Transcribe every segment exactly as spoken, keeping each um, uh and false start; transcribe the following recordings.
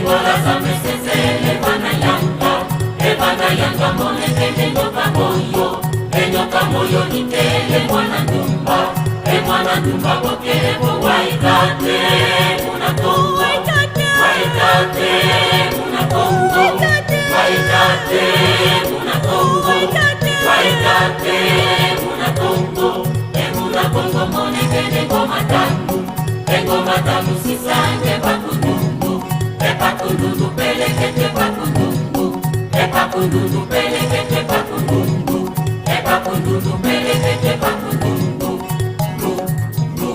Kola za mesesele mwana yanga, e mwana yanga monekene nyoka moyo, e nyoka moyo nikele mwana ndumba, e mwana ndumba bokele bo Waitate muna Kongo, Waitate muna Kongo, Waitate muna Kongo, Waitate muna Kongo, e muna Kongo monekene ngoma tamu, e ngoma tamu sisa nge bakundundu. E bakundundu pelekete bakundundu. E bakundundu pelekete bakundundu. E bakundundu pelekete bakundundu. Ndu, ndu,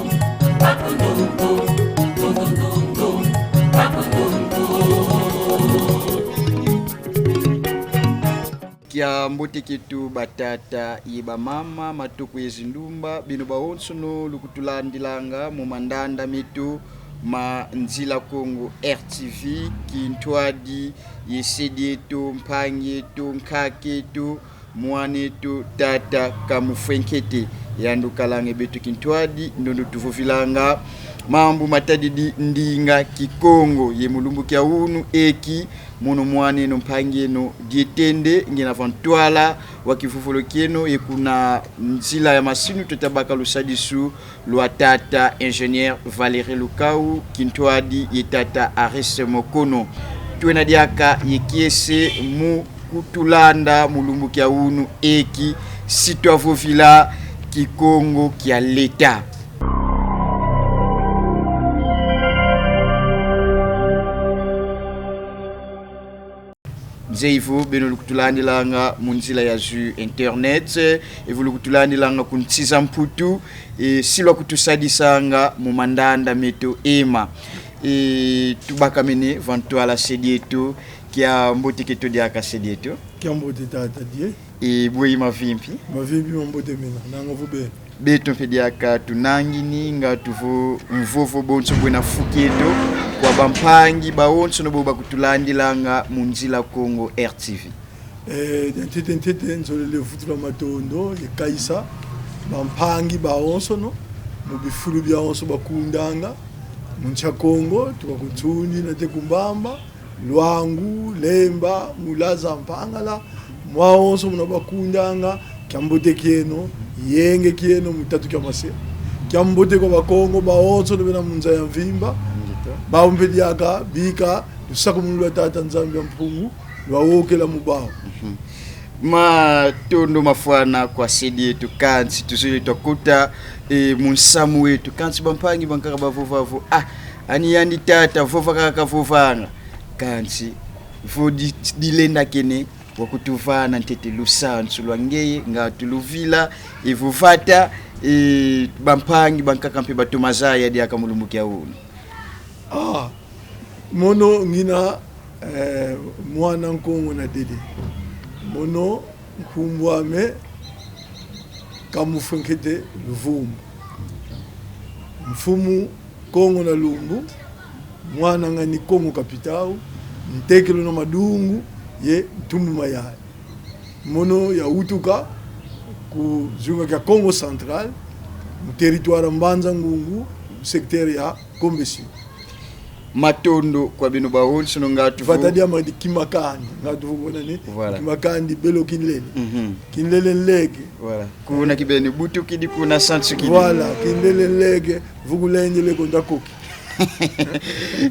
bakundundu. Ndu, ndu, ndu, bakundundu. Kiambote kieto batata ye bamama, matoko ye zindumba, beno bawonsono lukutulandilanga mu mandanda meto ma Nzila Kongo R T V, kintwadi ye se dieto, mpangi eto, nkaka eto, mwana eto, tata Kamufwenkete. Yandi ukalanga ye beto kintwadi, ndondo tuvovilanga mambu matadidi ndinga Kikongo. Ye mu lumbu kia unu eki, mono mwana eno, mpangi eno Dietende, ngiena va ntwala wa kivovolo kieno, ye kuna nzila ya masinu tweta baka lusadisu lwa tata ingénieur Valérie Lukau, kintwadi ye tata Arès Mokono. Twena diaka ye kiese mu kutulanda mu lumbu kia unu eki, si twavovila Kikongo kia leta. Nzeye vo beno lukutulandilanga mu nzila ya zu internet, evo lukutulandilanga ku nsi za Mputu, e, si lwakutusadisanga mu mandanda meto ema. E, tubakamene va ntwala se dieto, kiambote kieto diaka se dieto. Kiambote tata Die. E, bweyi mavimpi? Mavimpi mambote mena, nanga vo beno. Beto mpe diaka tunangini, nga tuvo mvovo bonso bwena fu kieto kwa bampangi bawonsono bo bakutulandilanga mu Nzila Kongo R T V. Eh, ntete ntete, nzolele vutula matondo ye kayisa bampangi bawonsono mu bifulu biawonso bakundanga mu nsi a Kongo, tuka ku Nsundi nate ku Mbamba, Luangu, Lemba, Mulaza, Mpangala, mwawonso muna bakundanga, kiambote kieno, yenge kieno mu tatu kia mase. Kiambote kwa Bakongo bawonsono bena mu nza ya mvimba. Ngeta. Bau mpe diaka bika lusakumunu lwa Tata Nzambi a Mpungu lwawokela mu bau. Mhm. Matondo mafwana kwa se dieto, kansi tuzolele twakota, e, mu nsamu weto. Kansi bampangi bankaka bavova vo: "Ah, ani yandi tata vova kaka vovanga." Kansi vo di-, dilendakene, wakutuvana ntete lusansu lwa ngeye, nga tuluvila, evo vata, e, bampangi bankaka mpe batoma zaya diaka mu lumbu kia unu. Ah, mono ngina, eh, mwana Nkongo na Dede. Mono nkumbu ame Kamufwenkete Luvumbu. Mfumu Kongo na Lumbu, mwana ngani Kongo Kapitau, ntekelo na Madungu ye Ntumbu Mayaya. Mono yawutuka ku zunga kia Kongo Central, mu territoire Mbanza Ngungu, mu secteur ya Kombe Sud. Matondo kwa beno bawonsono, nga tuvo- Vata diama di Kimakandi, nga tuvo bona ni. Voilà. Kimakandi belo Kinlele. Mhm. Kinlele nleke. Voilà. Kuna kibeni butukidi, kuna sansukidi. Voilà, Kinlele nleke, vuku lendele konda koki.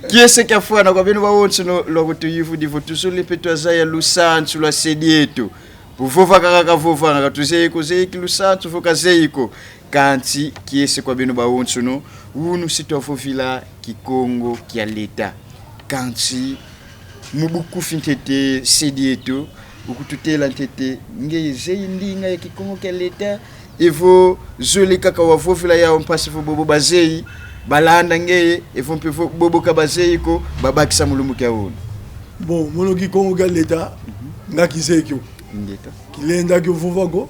Kiese kiafwana kwa beno bawonsono lwakutuyuvudi vo tuzolele mpe twazaya lusansu lwa se dieto. Kuvova kaka kavovanga, ka tuzeyi ko, zeyi ki lusansu vo kazeyi ko. Kansi kiese kwa beno bawonsono, unu si twavovila Kikongo kia leta. Kansi mu bukufi ntete, se dieto, ukututela ntete, ngeye zeyi ndinga ya Kikongo kia leta, evo zolele kaka wavovila yau mpasi vo bobo bazeyi, balanda ngeye, evo mpe vo bobo ka bazeyi ko, babakisa mu lumbu kia unu? Bon, mono Kikongo kia leta, mhm, nga kizeyi kio. Ngeta. Kilenda kio vova ko,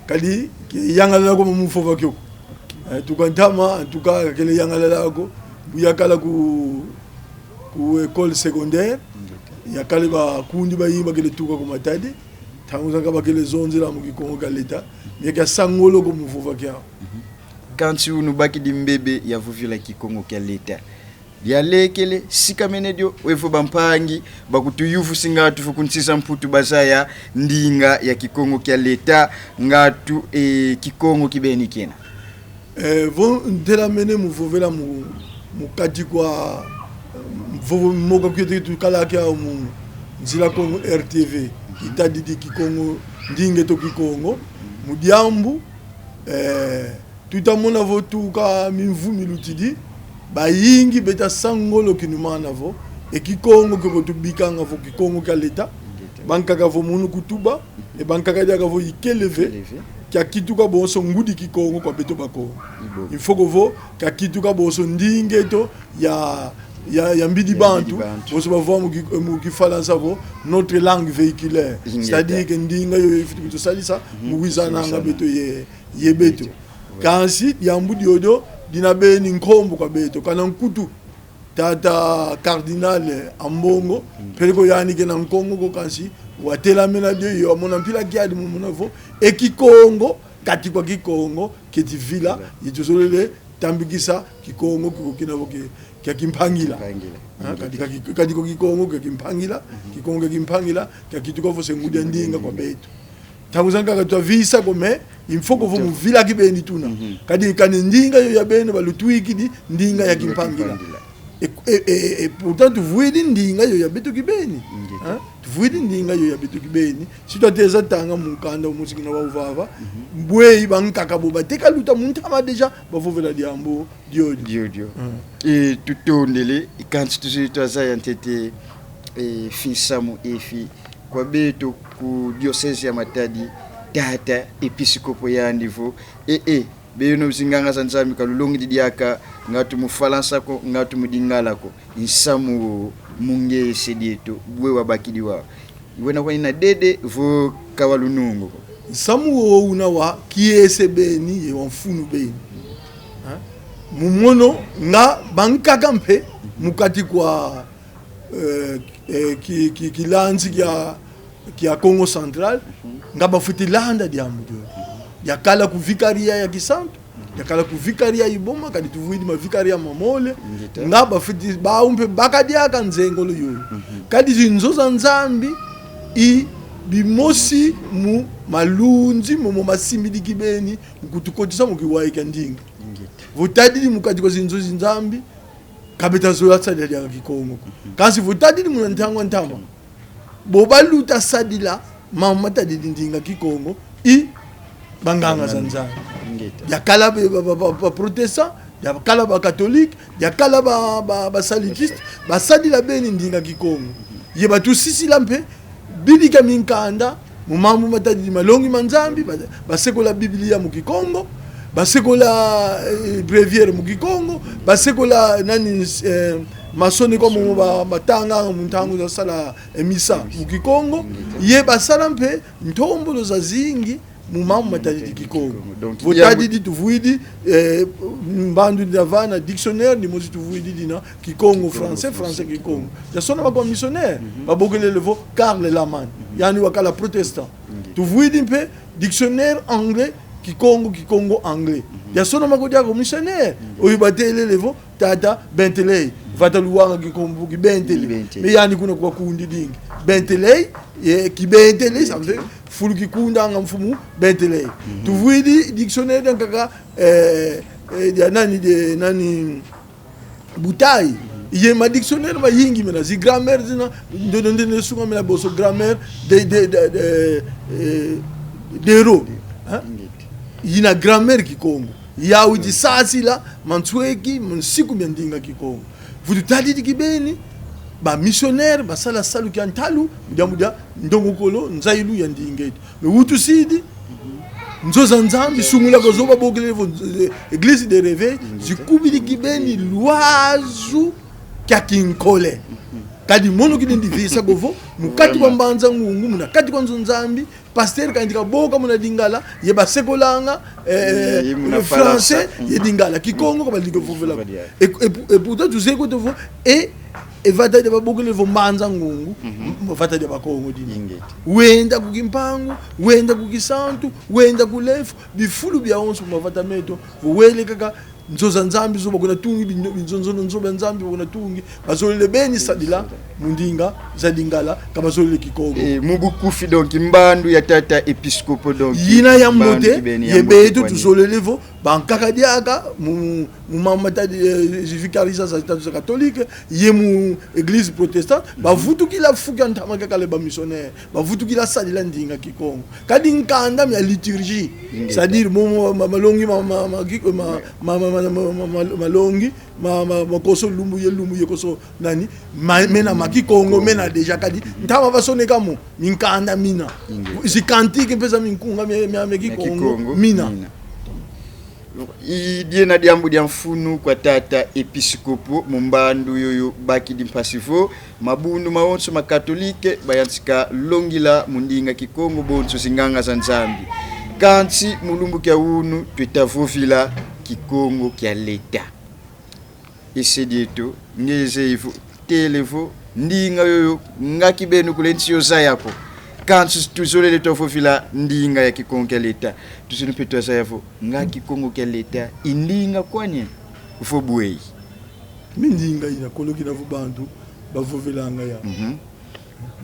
kadi kiyangalala ko mu vova kio. Eh, tuka ntama, en tout cas, kele yangalala ko, bu yakala ku, ku école secondaire, yakala bakundi bayi bakele tuka ku Matadi, ntangu zankaka bakele zonzela mu Kikongo kia leta, mais kia sa ngolo ko mu vova kiau. Kansi unu bakidi mbebe ya vovila Kikongo kia leta. Dialekele, sikamene dio, wevo bampangi, bakutuyuvusi ngatu vo ku nsi za Mputu bazaya ndinga ya Kikongo kia leta, ngatu e Kikongo kibeni kiena. Eh, vo ntelamene mu vovela mu, mu kati kwa, vo, vo moka kweto tukala kia mu Nzila Kongo R T V, itadidi Kikongo, ndinga eto Kikongo, mu diambu, eh, tuta mona vo tuka mimvu milutidi, bayingi beta sa ngolo kinumana vo, e Kikongo kio ko tubikanga vo Kikongo kia leta, bankaka vo munu kutuba, e bankaka diaka vo ikele ve, ikele ve, kia kituka bonso ngudi Kikongo kwa beto Bakongo. Ibo. Il faut que vo, kia kituka bonso ndinga eto ya, ya, ya mbidi, ya mbidi bantu, bantu. Bonso bavova mu ki-, mu Kifalansa vo, notre langue véhiculaire. Ingeta. C'est-à-dire que ndinga yo ifwete kutusadisa, mhm, mu wizananga kutusadisa beto ye, ye beto. Beto. Ouais. Kansi, diambu diodio, dina beni nkombo kwa beto. Kana nkutu, tata Cardinal Ambongo, mm, peleko yandi kena Nkongo ko kansi, watelamena dio, yo amona mpila kiadi mu mona vo, e Kikongo, kati kwa Kikongo, keti vila, vila, ye tuzolele tambikisa Kikongo kio kina vo ke-, kia kimpangila. Kimpangila. Ha, kati ka ki-, kati kwa Kikongo kia kimpangila, mhm, Kikongo kia kimpangila, kia kituka vo se ngudi ya ndinga kwa beto. Ntangu zankaka twavisa ko, mais il faut que vo mu vila kibeni tuna. Mhm. Kadi kani ndinga yo ya beno balutwikidi, ndinga ya kimpangila. Ndinga ya kimpangila. E, e, e, e, pourtant tuvwidi ndinga yo ya beto kibeni. Ingeta. Hein? Tuvwidi ndinga yo ya beto kibeni. Si twateza tanga mukanda umosi kina wa uvava, mhm, bweyi bankaka bo bateka luta mu ntama déjà, bavovela diambu diodio. Diodio. Mm. E, tutondele, e, kansi tuzi twazaya ntete, e, finsamu efi kwa beto ku diocèse ya Matadi, tata episkopo yandi vo, e, e, beno zinganga za Nzambi ka lulongidi diaka ngatu mu Falansa ko, ngatu mu Lingala ko. Nsamu wo mu nge se dieto, bwe wabakidi wau? Wena kwani na dede vo ka wa lunungu ko. Nsamu wo una wa kiese beni ye wa mfunu beni. Ha? Mu mono nga bankaka mpe mu kati kwa, eh, eh, ki, ki, kilanzi kia, kia Kongo Central, mhm, nga bafwete landa diambu dio. Yakala ku vicaria ya Kisantu, yakala ku vicaria Iboma, kadi tuvwidi ma vicaria mamole. Ingeta. Nga bafwete, bau mpe baka diaka nzengolo yoyo. Mhm. Kadi zinzo za Nzambi i bimosi mu malunzi momo masimbidi kibeni, mu kutukotisa mu kiwai kia ndinga. Ingeta. Vo tadidi mu kati kwa zinzo za Nzambi, ka beta zola sadila diaka Kikongo ko. Mhm. Kansi vo tadidi muna ntangu a ntama, bo baluta sadila mambu matadidi ndinga Kikongo, i banganga za Nzambi. Ingeta. Yakala ba, ba, ba, ba, ba protestant, yakala ba catholique, yakala ba, ba, ba salutiste, basadila beni ndinga Kikongo. Ye batusisila mpe, bidika minkanda mu mambu matadidi malongi ma Nzambi, ba, basekola Biblia mu Kikongo, basekola, eh, bréviaire mu Kikongo, basekola nani, eh, masoneko momo ba, batanga mu ntangu za sala, eh, misa mu Kikongo. Ye basala mpe ntombolo zazingi mu mambu matadidi Kikongo. Donc, vo tadidi tuvwidi, eh, mbandu dia vana dictionnaire, ni mosi tuvwidi dina Kikongo français, français Kikongo. Diasonama kwa missionnaire, mhm, babokelele vo Karl Laman. Mhm. Yandi wakala protestant. Mhm. Tuvwidi mpe dictionnaire anglais, Kikongo, Kikongo anglais. Mhm. Diasonama ko diaka kwa missionnaire. Mhm. Oyu batelele vo tata Bentley. Vata luwanga Kikongo ki Bentley. Bentley. Mais yandi kuna kwa kundi dingi. Bentley, ye, ki Bentley, ça veut dire fulu kikundanga mfumu Bentley. Mhm. Tuvwidi dictionnaire diankaka, eh, eh, dia nani, de nani, Butayi. Ye ma dictionnaire mayingi mena, zi grammaire zina, ndo, ndo, ndo, ndo, sunga mena bonso grammaire de, de, de, de, eh, Dereau. Hein? Ingeta. Yina grammaire Kikongo. Yau idi sasila mansweki, mu nsiku mia ndinga Kikongo. Vo tutadidi kibeni, ba missionnaire basala salu kia ntalu mu diambu dia ndongokolo, nzayilu ya ndinga eto. Mais utusidi, nzo za Nzambi, sungula kwa zo babokelele vo, eh, Église de Réveil, zikubidi kibeni lwazu kia kinkole. Kadi mono kidi ndivisa ko vo, mu kati kwa Mbanza Ngungu, muna kati kwa nzo Nzambi, pasteur kayandika boka muna Lingala, ye basekolanga, eh, ye muna français, Falansa, ye Lingala. Kikongo ka balingidi vovela. Vovela. Et, et, et pourtant, tuzeye kweto vo, e, e vata dia babokele vo Mbanza Ngungu, mhm, m-, vata dia Bakongo dina. Ingeta. Wenda ku Kimpangu, wenda ku Kisantu, wenda ku Lemfo, bifulu biawonso mavata meto, vo wele kaka nzo za Nzambi zo ba kuna tungi, binzo, binzo, nzo, nzo ba Nzambi ba kuna tungi, bazolele beni sadila mu ndinga za Lingala, ka bazolele Kikongo. Eh, mu bukufi, donc, mbandu ya tata episkopo, donc, yina ya mbote, ye beto tuzolele vo, bankaka diaka mu, mu mama Matadi, eh, vicarisation za tatu za catholique, ye mu église protestante, bavutukila fu kia ntama kiakala ba missionnaire, bavutukila sadila ndinga Kikongo. Kadi nkanda mia liturgie, c'est-à-dire mo, mo, ma, malongi ma, ma, ma, ma, malongi ma, ma, ma konso lumbu ye lumbu ye konso nani, ma, mena ma Kikongo, mena déjà kadi ntama basoneka mo, minkanda mina. Zi cantique mpe za minkunga mia, mia, mia Kikongo, mina. I diena diambu dia mfunu kwa tata episkopo mu mbandu yoyo bakidi mpasi vo mabundu mawonso ma katolike bayantika longila mu ndinga Kikongo bonso zinganga za Nzambi. Kansi mu lumbu kia unu tweta vovila Kikongo kia leta. E se dieto, nge zeyi vo, tele vo, ndinga yoyo nga kibeni kule nsi yo zaya ko. Kansi tuzolele twavovila ndinga ya Kikongo kia leta. Tuzolele mpe twazaya vo nga Kikongo kia leta i ndinga kwani vo bweyi? Mi ndinga ina kolo kina vo bantu bavovelanga ya. Mhm.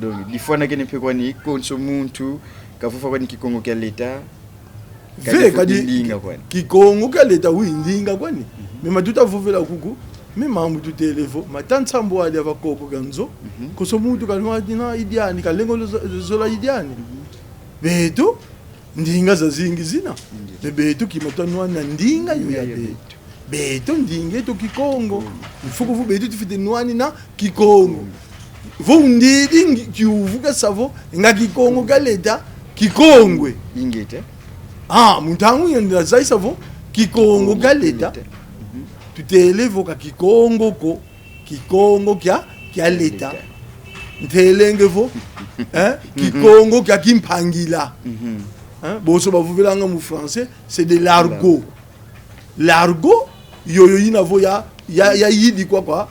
Donc difwanakene mpe kwani, konso muntu kavova kwani Kikongo kia leta. Ve, kadi ndinga kwani. Kikongo kia leta, oui, ndinga kwani. Mhm. Mais ma tuta vovela kuku, mais mambu tutele vo, mata nsambwadi ya bakoko kia nzo, mhm, konso muntu kanwani na i diani, kalengolo zo-, zola i diani. Mhm. Beto, ndinga zazingi zina. Ndinga. Mais beto kima twanwani na ndinga yo ya beto. Beto ndinga eto Kikongo. Mm. Il faut que vo beto tufwete nwanina Kikongo. Vo undidi ngi-, kiuvu kia sa vo, nga Kikongo kia leta, Kikongwe. Ingeta. Ah, mu ntangu yina nzayisa vo, Kikongo kia leta. Mhm. Tutele vo ka Kikongo ko, Kikongo kia, kia leta. Leta. Ntelenge vo, eh? Mhm. Kikongo kia kimpangila. Mhm. Eh? Bonso bavovelanga mu français, c'est de l'argot. L'argot, yoyo yina vo ya, ya, ya yidikwa kwa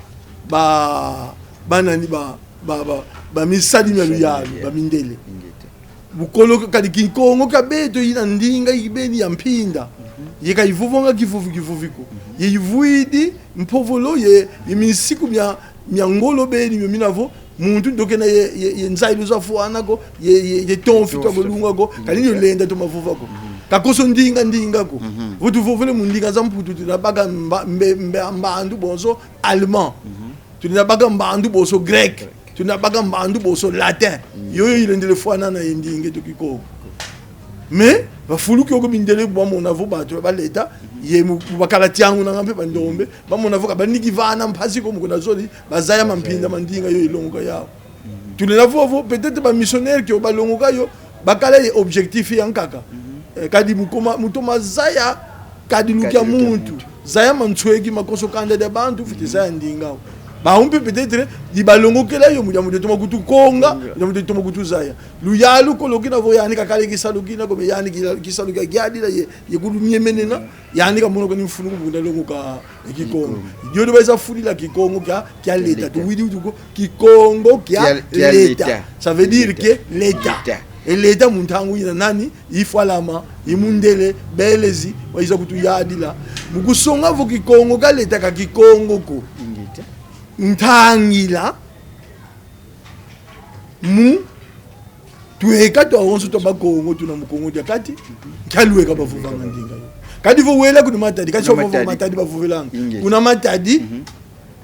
ba, ba nani, ba, ba, ba, ba misadi mia luyalu, ba mindele. Ingeta. Bukolo kadi Kikongo kia beto yina ndinga ibeni ya mpinda. Mhm. Ye ka ivovanga kivuvi kivuvi ko. Mhm. Ye ivwidi mpovolo ye, ye minsiku mia, mia ngolo beni mio mina vo, muntu ndo kena ye, ye, ye nzayilu zafwana ko, ye, ye, ye tomfi twa kulunga ko, kadi yo lenda toma vova ko. Mhm. Ka konso ndinga ndinga ko. Mhm. Vo tuvovele mu ndinga za Mputu, tuna baka mba-, mbe-, mbe-, mbandu bonso allemand. Mhm. Tuna baka mbandu bonso grec. Grec. Tuna baka mbandu bonso latin. Mhm. Yoyo ilendele fwanana ye ndinga eto Kikongo. Mais, ba fulu kiokio mindele bamona vo bantu ba leta, mhm, ye mu, mu bakala tiangu nanga mpe bandombe, mhm, bamona vo ka baniki vana mpasi ko mu kuna zoli, bazaya mampinda ma ndinga yo ilongoka yau. Mhm. Tulenda vo vo, peut-être ba missionnaire kio balongoka yo, bakala ye objectif ya nkaka. Mhm. Eh, kadi mu koma, mu toma zaya kadilu kia muntu. Kadilu kia muntu. Zaya mansweki ma konso kanda dia bantu, fwete, mhm, zaya ndinga. Bau mpe peut-être, di balongokela yo, mu diambu dia toma kutukonga, konga, mu diambu dia toma kutuzaya. Luyalu kolo kina vo yandi kakala ye kisalu kina ko, mais yandi kila-, kisalu kia kiadila ye, ye kuluniemenena, yandi kamona ko ni mfunu ko mu kuna longoka e Kikongo. Kikongo. Diodio bayiza fudila Kikongo kia, kia leta. Leta. Tuwidi utuko Kikongo kia, kia, kia leta. Leta. Ça veut dire que leta. Leta. E leta mu ntangu yina nani? Ifwalama, i mundele, belezi, wayiza kutuyadila. Mu kusonga vo Kikongo kia leta ka Kikongo ko. Ingeta. Ntangila. Mu tweka twawonso twa Bakongo tuna mu Kongo dia Kati, nkia lweka bavovanga ndinga yo. Kadi vo wela kuna Matadi, kadi so vo Matadi bavovelanga. Ingeta. Kuna Matadi, mhm,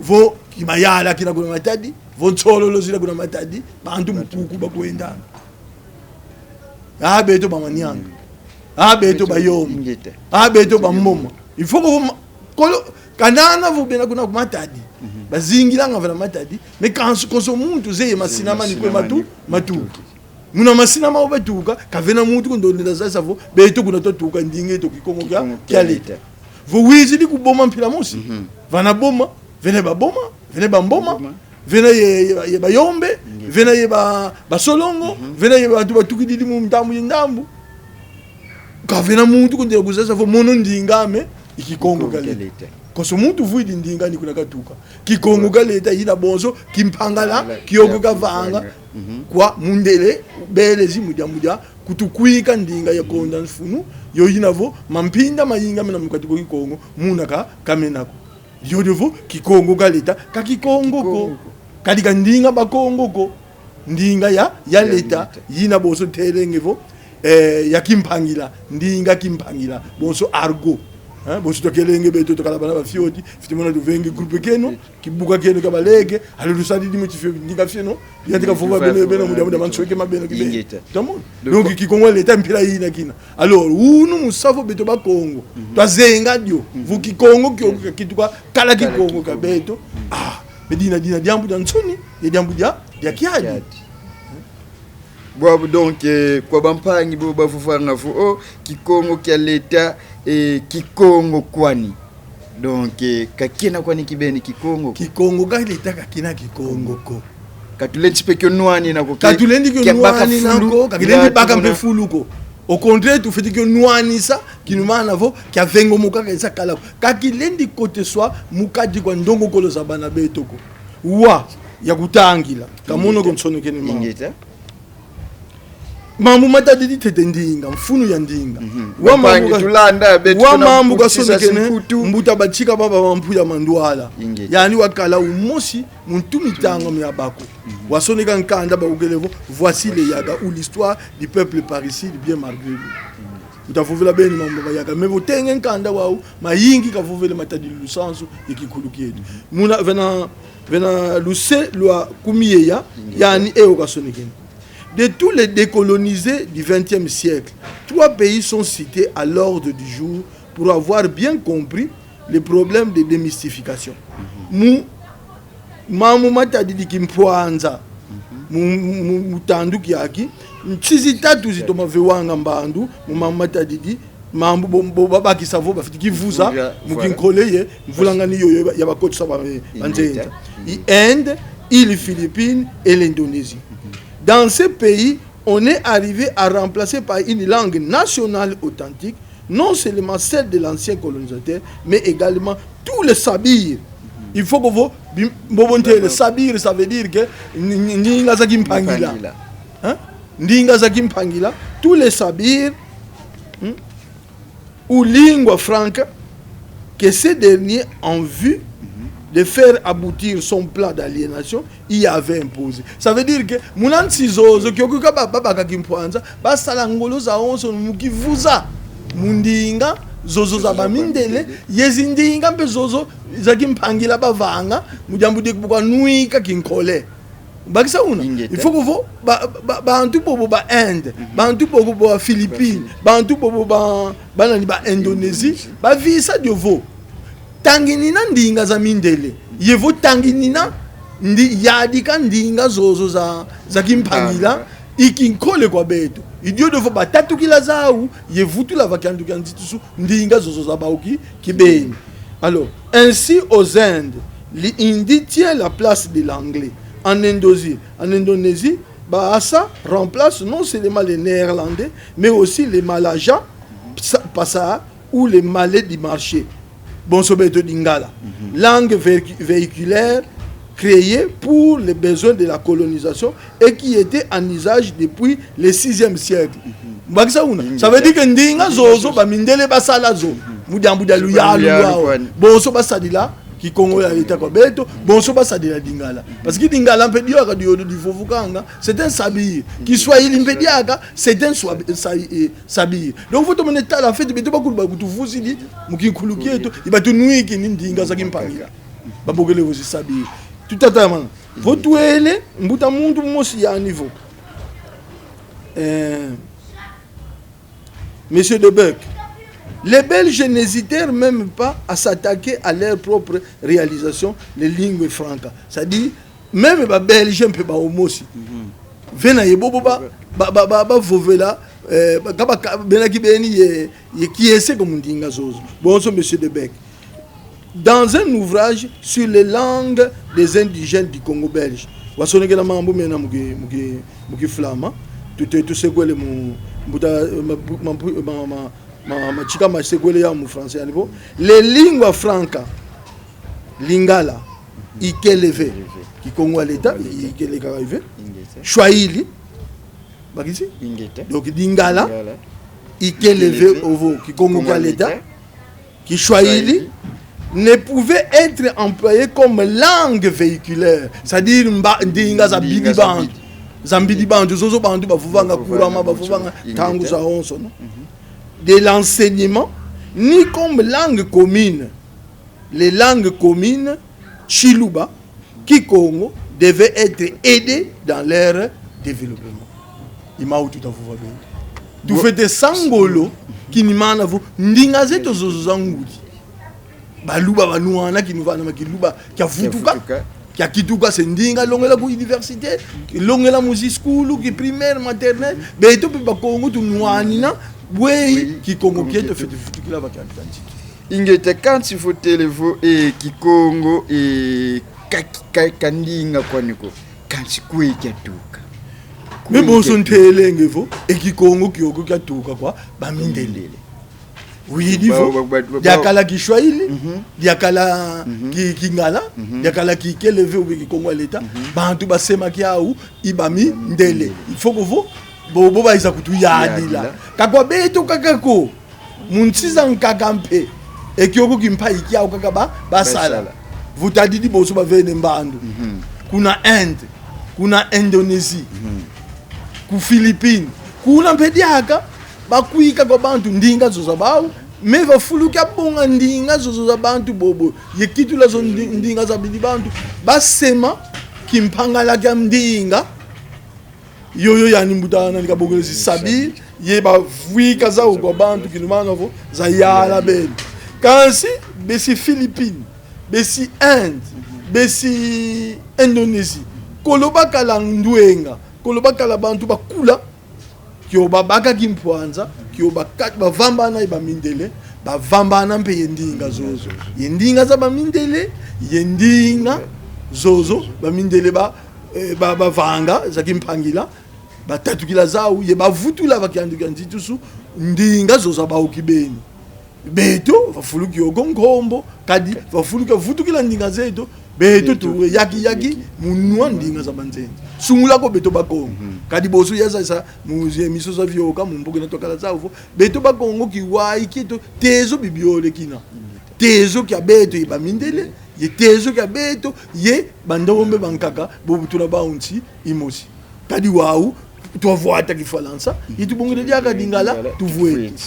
vo kimayala kina kuna Matadi, vo nsololo zina kuna Matadi, bantu mu kuku bakwendanga. A beto ba Manianga. Mm. A beto ba Yombe. Ingeta. A beto ba Mboma. Il faut que vo ma-, kolo, kanana vo bena kuna ku Matadi. Mhm. Bazingilanga vana Matadi. Mais kansi konso muntu zeye masina mani kwe matu-, matuka. Muna masina mau batuka, ka vena muntu kundondela zayisa vo, beto kuna twatuka ndinga eto Kikongo kia, Kikongo kia leta. Vo wizidi ku Boma mpila mosi. Mhm. Vana Boma, vena ba Boma, vena ba Mboma, Mboma, vena ye, ye, ye Bayombe, nge, vena ye ba, Basolongo, mhm, vena ye bantu batukididi mu ndambu ye ndambu. Ka vena muntu kundela kuzayisa vo mono ndinga ame i Kikongo kia leta. Kikongo kia leta. Konso muntu vwidi ndinga ni kuna katuka. Kikongo kia leta yina bonso kimpangala, kimpangala, kiokio kavanga, kavanga, mhm, kwa mundele, Belezi mu diambu dia kutukwika ndinga ya konda mfunu, yo yina vo mampinda mayingi mena mu kati kwa Kikongo, muna ka, ka mena ko. Diodio vo Kikongo kia leta ka Kikongo ko. Kikongo ko. Kadi ka ndinga Bakongo ko. Ndinga ya, ya leta, leta, yina bonso telenge vo, eh, ya kimpangila, ndinga kimpangila, bonso argot. Hein, bonso tukelenge beto, tukala bana ba fioti, fiti mona tuvengi groupe kieno, kibuka kieno kia baleke, alu lusadi dimo ti fio, ndinga fieno, yantika vova beno, beno, mu diambu dia mansweke ma beno kibeni. Ingeta. Tamona? Donc, donc, Kikongo ya leta mpila yina kina. Alors, unu mu sa vo beto Bakongo, mhm, twazenga dio, mhm, vo Kikongo kio, mhm, kakituka kala, kala Kikongo kia, Kikongo, beto. Mhm. Ah, mais dina, dina diambu dia nsoni, ye diambu dia, dia kiadi. Kiadi. Bwabu donc, eh, kwa bampangi bo bavovanga vo, oh, Kikongo kia leta, eh, Kikongo kwani. Donc, eh, ka kiena kwani kibeni Kikongo ko. Kikongo kia leta ka kiena Kikongo ko. Ka tulendi mpe kio nwanina ko, ke-, ka tulendi kio nwanina ko, ka kilendi baka mpe fulu ko. Au contraire, tufweti kio nwanisa, kinumana vo kia vengomoka, ka esa kala ko. Ka kilendi koteswa mu kati kwa ndongokolo za bana beto ko. Wa, ya kutangila. Ka mono ko nsonekene mambu. Ingeta. Mambu matadidi ntete ndinga, mfunu ya ndinga. Mhm. Wa mambu ka-, tulanda, beto wa mambu kasonekene mbuta Batika Baba Mampuya Manduala. Ingeta. Yani wakala umosi mu ntu mitanga mia baku. Mhm. Wasoneka nkanda bakukele vo, Voici les Yaga ou l'histoire du peuple parricide bien malgré lui. Mhm. Utavovela beni mambu ma Yaga. Mais vo tenge nkanda wau, mayingi kavovele matadidi lusansu ye kinkulu kieto. Mhm. Muna, vena, vena luse lwa kumi ye ya, ingeta, yani ewo kasonekene. De tous les décolonisés du vingtième siècle, trois pays sont cités à l'ordre du jour pour avoir bien compris les problèmes de démystification. Mhm. Mu mambu matadidi kimpwanza, mhm, mu, mu, mu tandu kiaki, nsi zitatu zitoma vewanga mbandu mu mambu matadidi mambu bo, bo babakisa vo bafweti kivuza, vuza, mu, voilà, kinkole ye mvulangani yoyo ya bakotisa ba, ba nzenza. Ingeta. I Inde, îles Philippines et l'Indonésie. Dans ces pays, on est arrivé à remplacer par une langue nationale authentique, non seulement celle de l'ancien colonisateur, mais également tous les sabir. Il faut que vous, bim-, bobo ntele, sabir, ça veut dire que ni, ni, ndinga za kimpangila. Kimpangila. Hein? Ndinga za kimpangila, tous les sabir, hmm, ou lingua franca que ces derniers, en vue de faire aboutir son plan d'aliénation, y avaient imposé. Ça veut dire que muna nsi zozo, kiokio ka ba, babaka kimpwanza, basala ngolo zawonso mu kivuza mu ndinga zozo za bamindele, ye zindinga mpe zozo za kimpangila bavanga, mu diambu dia kubaka nwika kinkole. Bakisa una. Ingeta. Il faut que vo, ba, ba, bantu bobo ba Inde, mhm, bantu bobo ba Philippines, ba Philippines, bantu bobo ba, ba nani, ba Indonésie, Indonésie, bavisa dio vo tanginina ndinga za mindele, ye vo tanginina ndi-, yadika ndinga zozo za, za kimpangila, mpangila, i kinkole kwa beto. I diodio vo batatukila zau, ye vutula va kiandu kia nzitusu ndinga zozo za bau ki-, kibeni. Alors, ainsi aux Indes, l'hindi tient la place de l'anglais. En Indosie, en Indonésie, Bahasa remplace non seulement le néerlandais, mais aussi le malaja, psa-, pasa, ou le malais du marché. Bonso beto Lingala. Mhm. Langue véhicu-, véhiculaire créée pour les besoins de la colonisation et qui était en usage depuis le sixième siècle. Mhm. Bakisa una. Ingeta. Ça veut dire que ndinga zozo, ba mindele basala zo. Mhm. Mu diambu dia luyalu, luyalu lwau. Kwani. Bonso basadila Kikongo ya leta kwa beto, bonso basadila Lingala. Parce que Lingala mpe dio ka dio divovukanga, c'est un sabir. Kiswahili mpe diaka, c'est un swa-, sa-, eh, sabir. Donc, faut tomene tala, en fait, beto bakulu bakutuvuzidi mu kinkulu kieto, i batunwikini ndinga za kimpangila. Babokele vo zi sabir. Tutatamana. Vo twele, mbuta muntu mosi yani vo. Eh, Monsieur De Beck, les Belges n'hésitèrent même pas à s'attaquer à leur propre réalisation, les lingua franca. C'est-à-dire, même ba Belges mpe bau mosi. Mhm. Vena ye bobo ba, ba, ba, ba, bavovela, eh, ba, ka ba, ka, bena kibeni ye, ye kiese ko mu ndinga zozo. Bonso, Monsieur De Beck. Dans un ouvrage sur les langues des indigènes du Congo belge, wasonekena mambu mena mu ki-, mu ki-, mu kiflama. Tute tusekwele mu mbuta, ma, ma, ma, ma, ma, ma, Tshika masekwele ya mu français, yani vo: les lingua franca, Lingala, ikele ve. Kikongo ya leta, ikele kaka ve. Swahili, Bakisi? Ingeta. Donc Lingala, Lingala. Ikeleve, Ikeleve. Ovo, Kikongo Kongo kya leta. leta, Kiswahili, ne pouvait être employé comme langue véhiculaire, c'est-à-dire mba- ndinga za Ndinga bidi za bantu, bidi. za mbidi bantu, zozo bantu bavuvanga Bavuvanga kurama, bonso. bavuvanga Ingeta. Ntangu za onso, non? De l'enseignement, ni comme langue commune. Les langues communes, Tshiluba, Kikongo, devaient être aidées dans leur développement. I mau tuta vuva beni. Tufwete sa ngolo, kinumana vo ndinga zeto zozo za ngudi. Baluba banwana kinuvana ma Kiluba kya vutuka, Vutuka. kya kituka se ndinga longela ku université, longela mu zi skulu, ki primaire, maternelle, beto mpe Bakongo tunwanina, bweyi Kikongo kieto fwete vutukila ba kya ntanzi. Ingeta, kansi vo tele vo, e, Kikongo, e, ka, ka, ka ndinga kwani ko. Kansi kwe kyatuka. Mais bonso ntelenge vo, e Kikongo kiokio kyatuka kwa bamindele. Widi vo, Ba- ba- ba- ba- diakala Kiswahili, Mhm. diakala ki, Kingala, diakala Kikeleve ou Kikongo ya leta, bantu basema kiau, i bamindele. Il faut que vo, bo, bo bayiza kutuyadila. Yadila. Ka kwa beto kaka ko, mu nsi za nkaka mpe, e kiokio kimpa i kiau kaka ba, basala. Basala. Vo tadidi bonso bavene mbandu. Kuna Inde, kuna Indonésie, ku Philippines, kuna mpe diaka, bakwika kwa bantu ndinga zozo za bau, mais va fulu kya bonga ndinga zozo za bantu bobo, ye kitula zo ndi-, ndinga za bidi bantu, basema kimpangala kya ndinga, yoyo yani mbuta nani kabongele zi sabi, ye bavwika zau kwa bantu kinumana vo, za yala beni. Kansi, besi Philippines, besi Inde, besi Indonésie, kolo bakala ndwenga, kolo bakala bantu bakula, kio babaka kimpwanza, kio baka-, bavambana ye bamindele, bavambana mpe ye ndinga zozo. Ye ndinga za bamindele, ye ndinga zozo, bamindele ba, eh, ba, bavanga, za kimpangila, batatukila zau, ye bavutula va kiandu kya nzitusu, ndinga zozo za bau kibeni. Beto, va fulu kiokio nkombo, kadi va fulu kya vutukila ndinga zeto, beto tu yaki yaki, mu nwa ndinga za banzenza. Sungula ko beto Bakongo. Kadi bonso ya za sa, mu zi émissions za vioka, mu mboka ina twakala zau vo, beto Bakongo kiwai kieto, tezo bibiole kina. Tezo kya beto ye bamindele, ye tezo kya beto, ye bandombe bankaka, bobu tuna bau nsi imosi. Kadi wau, twavwata Kifalansa, ye tubongele diaka Lingala, tuvweti.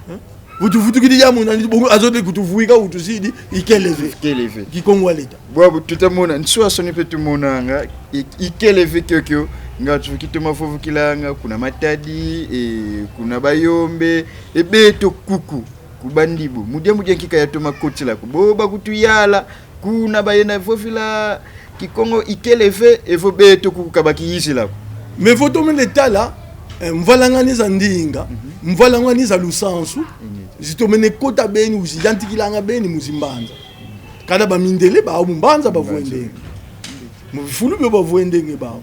Hein? Vo tuvutukidi diambu nani, bongo azote kutuvwika, utusidi, Ikeleve. Ikeleve. Kikongo ya leta. Bwabu tuta mona, nswaswani mpe tumonanga, i-, Ikeleve kiokio, nga tu kitoma vovukilanga, kuna Matadi, e, kuna Bayombe, e beto kuku, ku Bandibu. Mu diambu dia nki ka yatoma kotila ko. Bo bakutuyala, kuna bayenda vovila Kikongo Ikeleve, evo beto kuku ka bakiyizila ko. Mais vo tomene tala, eh, mvwalangani za ndinga, mvwalangani za lusansu, zitomene kota beni, uziyantikilanga beni mu zimbanza. Kana bamindele bau mu mbanza bavwendenge. Mu bifulu bio bavwendenge bau.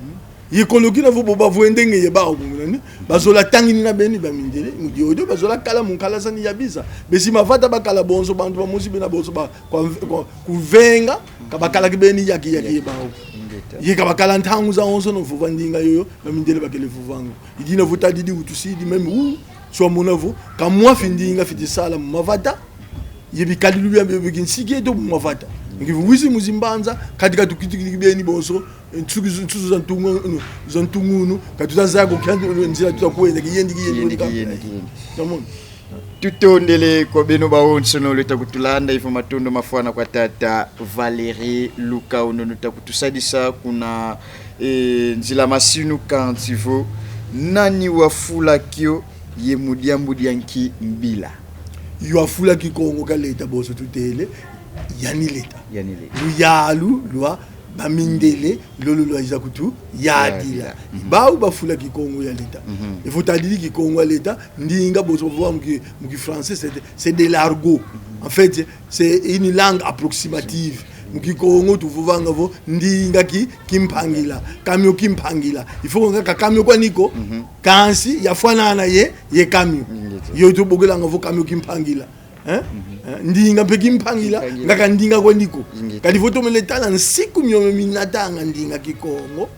Ye kolo kina vo bo bavwendenge ye bau, nani? Bazola tanginina beni bamindele, mu diodio bazola kala mu nkalasani ya biza. Besi Mavata bakala bonso, bantu bamosi bena bonso ba, kwa, kwa, kuvenga, ka bakala kibeni yaki yaki ye bau. Ingeta. Ye ka bakala ntangu zawonsono vova ndinga yoyo, bamindele bakele vovanga. I dina vo tadidi utusidi, même u, so mona vo, ka mwa fi ndinga fiti sala mu Mavata, ye bikadilu bia, bia, bia kinsiki eto mu Mavata. Ngi vo wizi mu zimbanza, kadi ka tukitikidi kibeni bonso, nsuki zu-, nsusu za ntungu-, za ntungunu, ka tuta zaya ko kya nzila tuta kwenda, kiyendi, kiyendi, kiyendi, kiyendi, kiyendi. Tamona. Tutondele kwa beno bawonsono lweta kutulanda, i vo matondo mafwana kwa tata Valéry Lukau, nunu ta kutusadisa kuna, e, nzila masinu, kansi vo nani wafula kio ye mu diambu dia nki mbila? Yo wafula Kikongo kya leta bonso tutele, yani leta. Yani leta. Luyalu lwa bamindele, lolo lwayiza kutuyadila. Yadila. Mhm. Bau bafula Kikongo ya leta. Mhm. Evo tadidi Kikongo ya leta, ndinga bonso bavova mu ki-, mu kifrançais, c'est de, c'est de l'argot. Mhm. En fait, c'est une langue approximative. Mu Kikongo tuvovanga vo ndinga ki, kimpangila. Kamio kimpangila. Il faut nga ka kamio kwani ko, mhm, kansi yafwanana ye, ye kamio. Ingeta. Yo tubokelanga vo kamio kimpangila. Hein? Mhm. Eh, ndinga mpe kimpangila, kimpangila, nga ka ndinga kwani ko. Ingeta. Kadi vo tomene tala nsiku miomio minatanga ndinga Kikongo,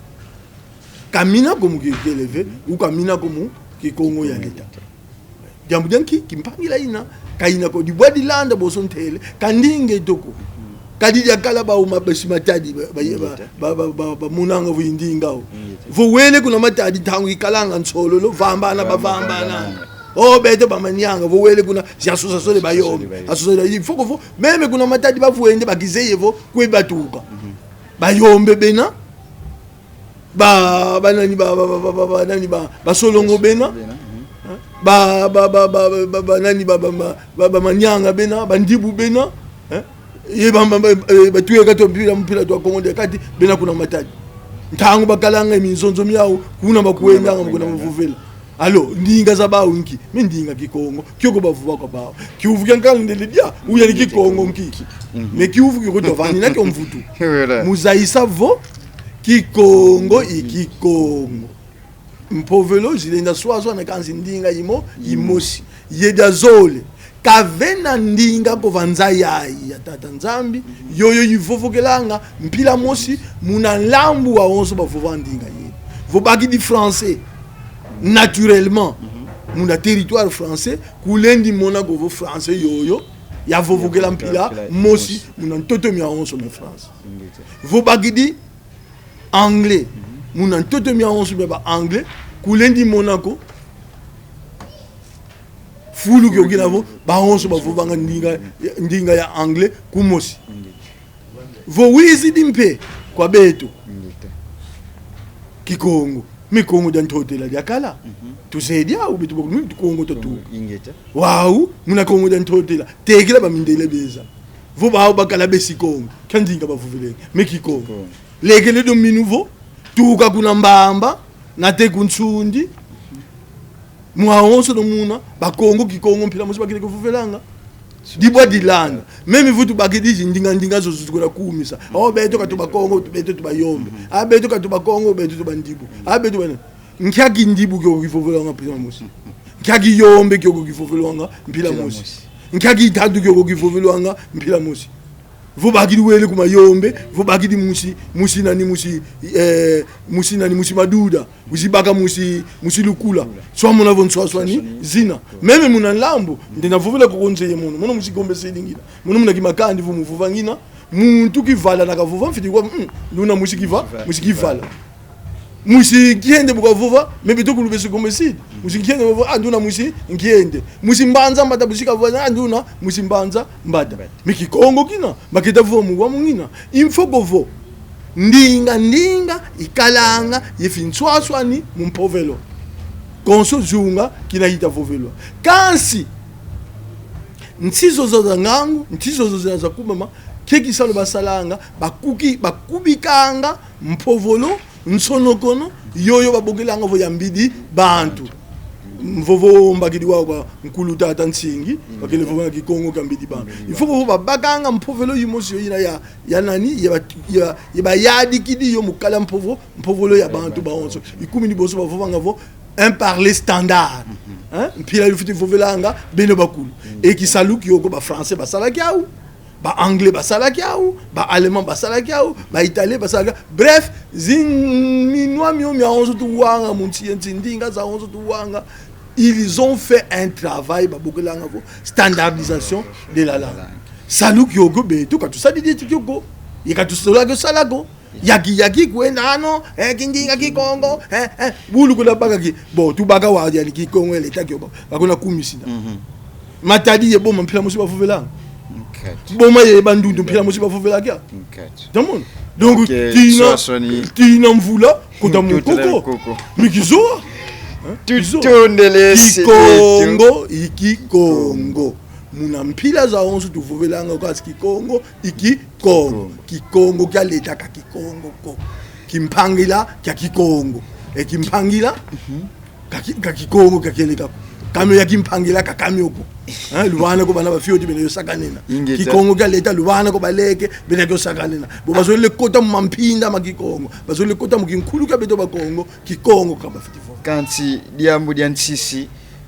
Ka mina ko mu ki-, kieleve, ou ka mina ko mu Kikongo ya leta. Diambu dia nki? Kimpangila ina, ka ina ko. Dibwa dilanda bonso ntele, ka ndinga eto ko. Kadi diakala bau ma-, besi Matadi, ba, ba, ba, ba, ba, ba, bamonanga vo i ndinga au. Vo wele kuna Matadi, ntangu ikalanga nsololo, vambana, bavambana. Oh, beto ba Manianga, vo wele kuna, si association de Bayombe. Association de, il faut que vo, même kuna Matadi bavwende, bakizeye vo kwe batuka. Bayombe bena, ba, ba nani, ba, ba, ba, ba, ba, ba nani, ba, ba Solongo bena, hein? Ba, ba, ba, ba, ba, ba, ba nani, ba, ba, ba, ba, ba Manianga bena, ba Ndibu bena, hein? Ye ba, ba, ba, eh, ba tuye kato mpila, mpila twa Kongo dia Kati, bena kuna Matadi. Ntangu bakalanga minzonzo miau, kuna bakwendanga, kuna bavovela. Alors, ndinga za bau nki? Mais ndinga Kikongo, kiokio bavova kwa bau. Kiuvu kia nkanda ndele dia, uya ni Kikongo nki? Mais kiuvu kiokio twavanina kio mvutu. Voilà. Mu zayisa vo, Kikongo i Kikongo. Mpovelo zilenda swaswana kansi ndinga imo, imosi. Ye diazole. Ka vena ndinga ko va nza yayi ya Tata Nzambi, yoyo ivovokelanga mpila mosi muna nlambu wawonso bavova ndinga yina. Vo bakidi français, naturellement, muna territoire français, kulendi mona ko vo français yoyo yavovokela mpila mosi muna ntoto miawonso mia France. Vo bakidi anglais, muna ntoto miawonso mia ba anglais, kulendi mona ko fulu kiokio kina vo bawonso bavovanga ndinga, ndinga ya anglais kumosi. Vo wizidi mpe kwa beto Kikongo, mais Kongo dia Ntotela diakala. Tuzeye diau beto bakulu, Kongo twatuka. Wau, muna Kongo dia Ntotela, tekila bamindele beza. Vo bau bakala besi Kongo, kia ndinga bavovele, mais Kikongo. Lekele dio minu vo, tuka kuna Mbamba, nate ku Nsundi, mwawonso no muna, Bakongo Kikongo mpila mosi bakele kuvovelanga. Dibwa dilanda. Même vo tubakidi zi ndinga, ndinga zozo tukuna kumisa. Oh, beto ka tu Bakongo, beto tu Bayombe. Ah, beto ka tu Bakongo, beto tu Bandibu. Ah, beto bana. Nkia Kindibu kiokio kivovelwanga mpila mosi? Nkia Kiyombe kiokio kivovelwanga mpila mosi? Nkia Kitantu kiokio kivovelwanga mpila mosi? Vo bakidi wele ku Mayombe, vo bakidi musi, musi nani, musi, eh, musi nani, musi Maduda, musi baka musi, musi Lukula. Swamona vo nswaswani zina. Même muna nlambu, ndenda vovela koko nzeye mono. Mono musi Gombe Sud ngina. Mono muna Kimakandi vo mu vova ngina. Muntu Kivala na kavova, mfwiti kwa, mm, luna musi Kiva-, musi Kivala. Musi Nkiende bu kavova, mais beto kulu besi Gombe Sud. Musi Nkiende bu kavova, ah, nduna musi Nkiende. Musi Mbanza Mbata bu si kavova, ah, nduna musi Mbanza Mbata. Mais Kikongo kina, baketa vova mu wa mu ngina. Il faut que vo ndinga, ndinga ikalanga ye finswaswani mu mpovelo. Konso zunga kina ita vovelwa. Kansi, nsi zozo za ngangu, nsi zozo za, za kubama, ke kisalu basalanga, bakuki-, bakubikanga mpovolo, nsonokono, yoyo babokelanga vo ya mbidi bantu. Mvovo mbakidi wa kwa nkulu tata Nsingi, bakele vova Kikongo kia mbidi bantu. Il faut que babakanga mpovolo yimosi yo yina ya, ya nani, ya ba-, ya, ya bayadikidi yo mu kala mpovo-, mpovolo ya bantu bawonso. Ikumini bonso bavovanga vo un parler standard. Hein? Mpila yo fwiti vovelanga beno bakulu. E kisalu kiokio ba Français basala kiau, ba Anglais basala kiau, ba Allemands basala kiau, ba Italiens basala kiau. Bref, zi-, minwa mio miawonso tuwanga mu nsi ye nsi, ndinga zawonso tuwanga. Ils ont fait un travail, babokelanga vo standardisation de la langue. Salu kiokio beto ka tusadidi yeto kiokio. Ye ka tusola kio sala ko. Yaki, yaki kwenda ano, eh, kindinga Kikongo, eh, eh, bulu kuna baka ki, bon, tubaka wa yani Kikongo ya leta kio, ba-, bakuna kumisina. Matadi ye Boma mpila mosi bavovela. Boma ye Bandundu mpila mosi bavovela kia. Tamon. Donc, tina, tina mvula, kota mu nkoko. Mikizowa. Hein? Kizowa. Kikongo i Kikongo. Muna mpila zawonso tuvovelanga kansi Kikongo i Kikongo. Kikongo kia leta ka Kikongo ko. Kimpangila kia Kikongo. E kimpangila ka ki-, ka Kikongo kia kieleka ko. Kamio ya kimpangila ka kamio ko. Hein, luvana ko bana ba fioti bena yo sakanena. Kikongo kia leta luvana ko baleke bena kio sakanena. Bo bazolele kota mu mampinda ma Kikongo. Bazolele kota mu kinkulu kia beto Bakongo. Kikongo ka bafwiti vova. Kansi diambu dia nsisi,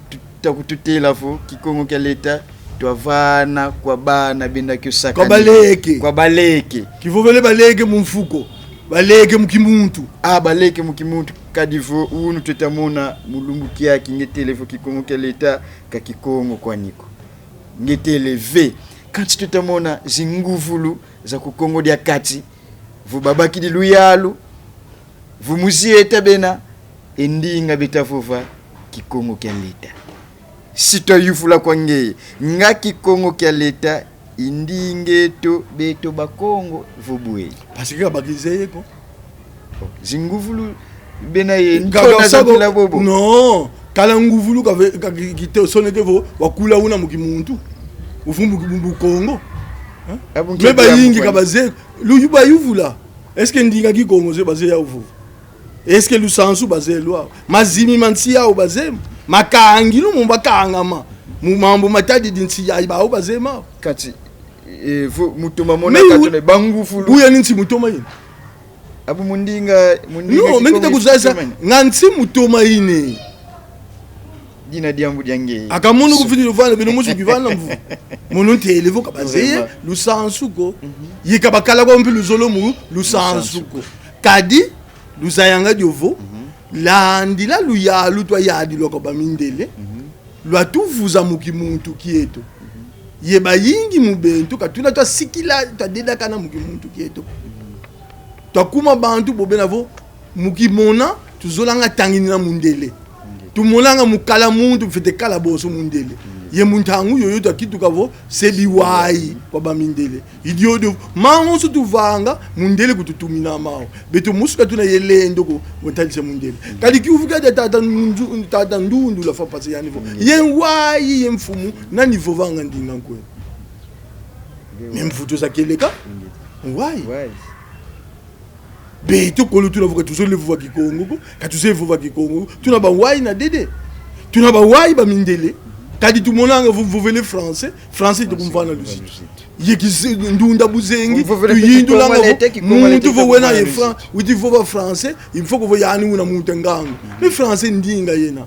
tu-, ta kututela vo Kikongo kia leta twavana kwa bana benda kio sakanena. Kwa baleke. Kwa baleke. Kivovele baleke mu mfuko. Baleke mu kimuntu. Ah, baleke mu kimuntu. Kadi vo unu tweta mona mu lumbu kiaki nge tele vo Kikongo kia leta ka Kikongo kwani ko. Nge tele ve. Kansi tweta mona zinguvulu za ku Kongo dia Kati, vo babakidi luyalu, vo mu zieta bena, e ndinga beta vova Kikongo kia leta. Si twayuvula kwa ngeye, nga Kikongo kia leta i ndinga eto beto Bakongo vo bweyi? Parce que ka bakizeye ko. Zinguvulu bena ye Ka-, ntona ka-, za sako-, mpila bobo. Non, kala nguvulu ka ve-, ka ki-, kite soneke vo wakula una mu kimuntu. Uvu mu ki-, mu Bukongo. Hein? Ah bon, Mais kiadi ya bayingi mukwa. Ka bazeye, luyu bayuvula. Est-ce que ndinga Kikongo ze bazeye yau vova? Est-ce que lusansu bazeye lwau? Mazimi ma nsi yau bazeye mo? Makangilu mo bakangama mu mambu matadidi nsi yayi bau bazeye mau? Kati, eh, vo mu toma mona Mais kati u-, na banguvulu. Uya ni nsi mu toma yina. Ah bon, mu ndinga, mu ndinga Non, mais Kikongo kita kuzayisa, mu toma yina. Nga nsi mu toma yina. Dina diambu dia ngeye. Aka mono kufidila vana, beno mosi kivana mvu. Mono ntele vo ka bazeye Vraiment. Lusansu ko. Mhm. Ye ka bakala kwa mpe luzolo mu lusansu Lusansu ko. Kadi, luzayanga dio vo, Mhm. landila luyalu twayadilwa kwa bamindele, Mhm. lwatuvuza mu kimuntu kieto. Mhm. Ye bayingi mu beto, ka tuna twasikila, twadedakana mu kimuntu kieto. Mhm. Twakuma bantu bo bena vo, mu kimona, tuzolanga tanginina mundele. Nge. Tumonanga mu kala muntu, mfwete kala bonso mundele. Nge. Ye mu ntangu yoyo twakituka vo, se biwayi kwa bamindele. I diodio, ma monso tuvanga, mundele kututumina mau. Beto mosi ka tuna ye lendo ko, vo ntadisa mundele. Nge. Kadi kiuvu kia dia tata Ndu-, tata Ndundu la fa pase yani vo. Nge. Ye wayi, ye mfumu, nani vovanga ndinga nkwe? Nge. Mais mvutu za kieleka? Nge. Wayi. Wayi. Beto kolo tuna vo ka tuzolele vova Kikongo ko, ka tuzeye vova Kikongo ko. Tuna bawayi na dede. Tuna bawayi bamindele. Kadi tumonanga vo vovele français, français ito kumvana luzitu. Ye kizi-, ndunda buzengi, Vovele pe tuyindulanga Kikongo vo lete, Kikongo lete muntu vo wena ye mvana luzitu. Fran-, weti vova français, il faut que vo yani una muntu a ngangu. Mais français ndinga yena.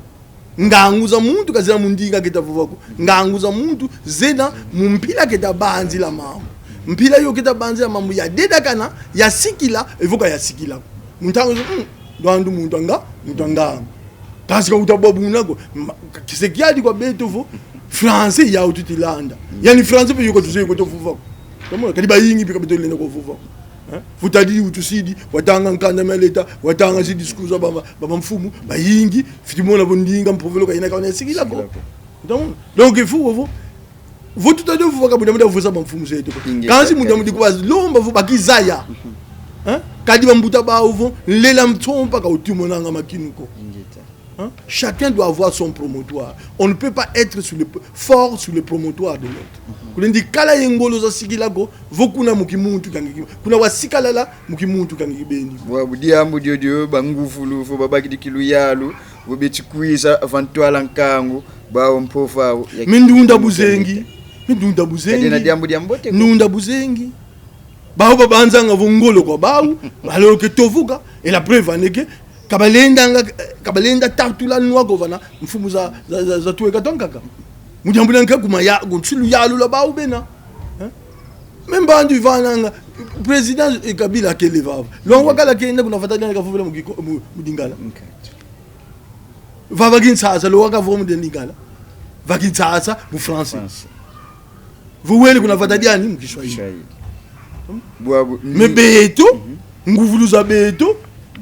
Ngangu za muntu ka zena mu ndinga keta vova ko. Ngangu za muntu zena mu mpila keta banzila mambu. Mpila yo keta banzila mambu yadedakana, yasikila, evo ka yasikila ko. Mu ntangu zo, mm, lwandu muntu a nga-, muntu a ngangu. Kansi ka uta bwa buna ko. Ma-, ka kise kiadi kwa beto vo, français yau tuti landa. Yani français mpe yo ka tuzeye ko to vova ko. Tamona, kadi bayingi mpe ka beto lenda ko vova ko. Hein? Vo tadi utusidi, watanga nkanda mia leta, watanga zi discours za ba, ba, ba mfumu, bayingi, fweti mona vo ndinga mpovelo ka yina ka wana yasikila ko. Sikila ko. Donc, donc, il faut vo, vo tuta dio vo ka buda muda vo za ba mfumu zeto ko. Ingeta, kansi muda mudi kadi kuba lomba vo bakizaya. Mhm. Hein? Kadi bambuta bau vo, nlela nsompa ka uti monanga makinu ko. Ingeta. Hein? Chacun doit avoir son promontoire. On ne peut pas être sur le, fort sur le promontoire de l'autre. Mhm. Kulendi kala ye ngolo zasikila ko, vo kuna mu kimuntu kangi ki-, kuna wasikalala mu kimuntu kangi kibeni. Bwabu diambu diodio, banguvulu, vo babakidi kiluyalu, vo beti kwiza, va ntwala nkangu, bau mpova au, ya mindunda buzengi, mindunda buzengi. Kadi na diambu dia mbote ko. Ndunda buzengi. Bau babanzanga vo ngolo kwa bau, alors que tovuka, et la preuve en est que, ka balendanga, ka balenda tatula nwa ko vana mfumu za, za, za, za tuweka twankaka. Mu diambu dia nkaka kuma ya, ku nsi luyalu lwa bau bena. Hein? Même bantu ivananga, président, eh, Kabila kele vava. Longwa kala kenda kuna vata diani kavovela mu kiko-, mu, mu Lingala. Okay. Vava Kinshasa, longwa kavova mu Lingala. Va Kinshasa, mu français. Français. Vo wele kuna vata diani mu Kiswahili. Kiswahili. Bwabu, mais ni- beto, mhm, nguvulu za beto,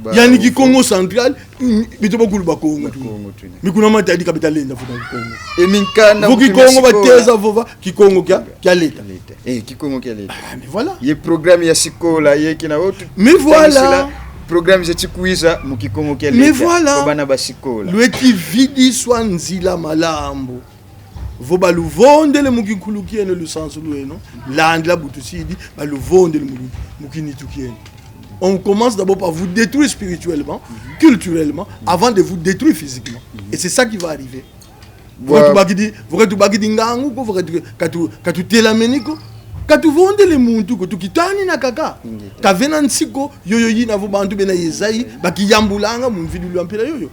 ba-, yani vo- Kikongo Central, mm, beto bakulu Bakongo tuna. Bakongo tuna. Mais kuna Matadi ka beta lenda vova Kikongo. E minkanda vo mu Kikongo kimesikola. Bateza vova Kikongo kia, kia leta. Leta. Eh, Kikongo kia leta. Ah, mais voilà. Ye programme ya sikola, ye kina wo tu-, mais voilà, tangisila programme zeti kwiza mu Kikongo kia leta. Mais voilà. Kwa bana ba sikola. Lweti vidiswa nzila malambu. Vo baluvondele mu kinkulu kieno, lusansu lweno, landila bu tusidi, baluvondele mu, mu kinitu kieno. On commence d'abord par vous détruire spirituellement, culturellement, avant de vous détruire physiquement. Et c'est ça qui va arriver. Vo ka tubakidi, vo ka tubakidi ngangu ko, vo ka tu-, ka tu-, ka tutelameni ko, ka tuvondele muntu ko, tukitanina kaka. Ingeta. Ka vena nsi ko, yoyo yina vo bantu bena ye zayi, bakiyambulanga mu mvidilu ya mpila yoyo.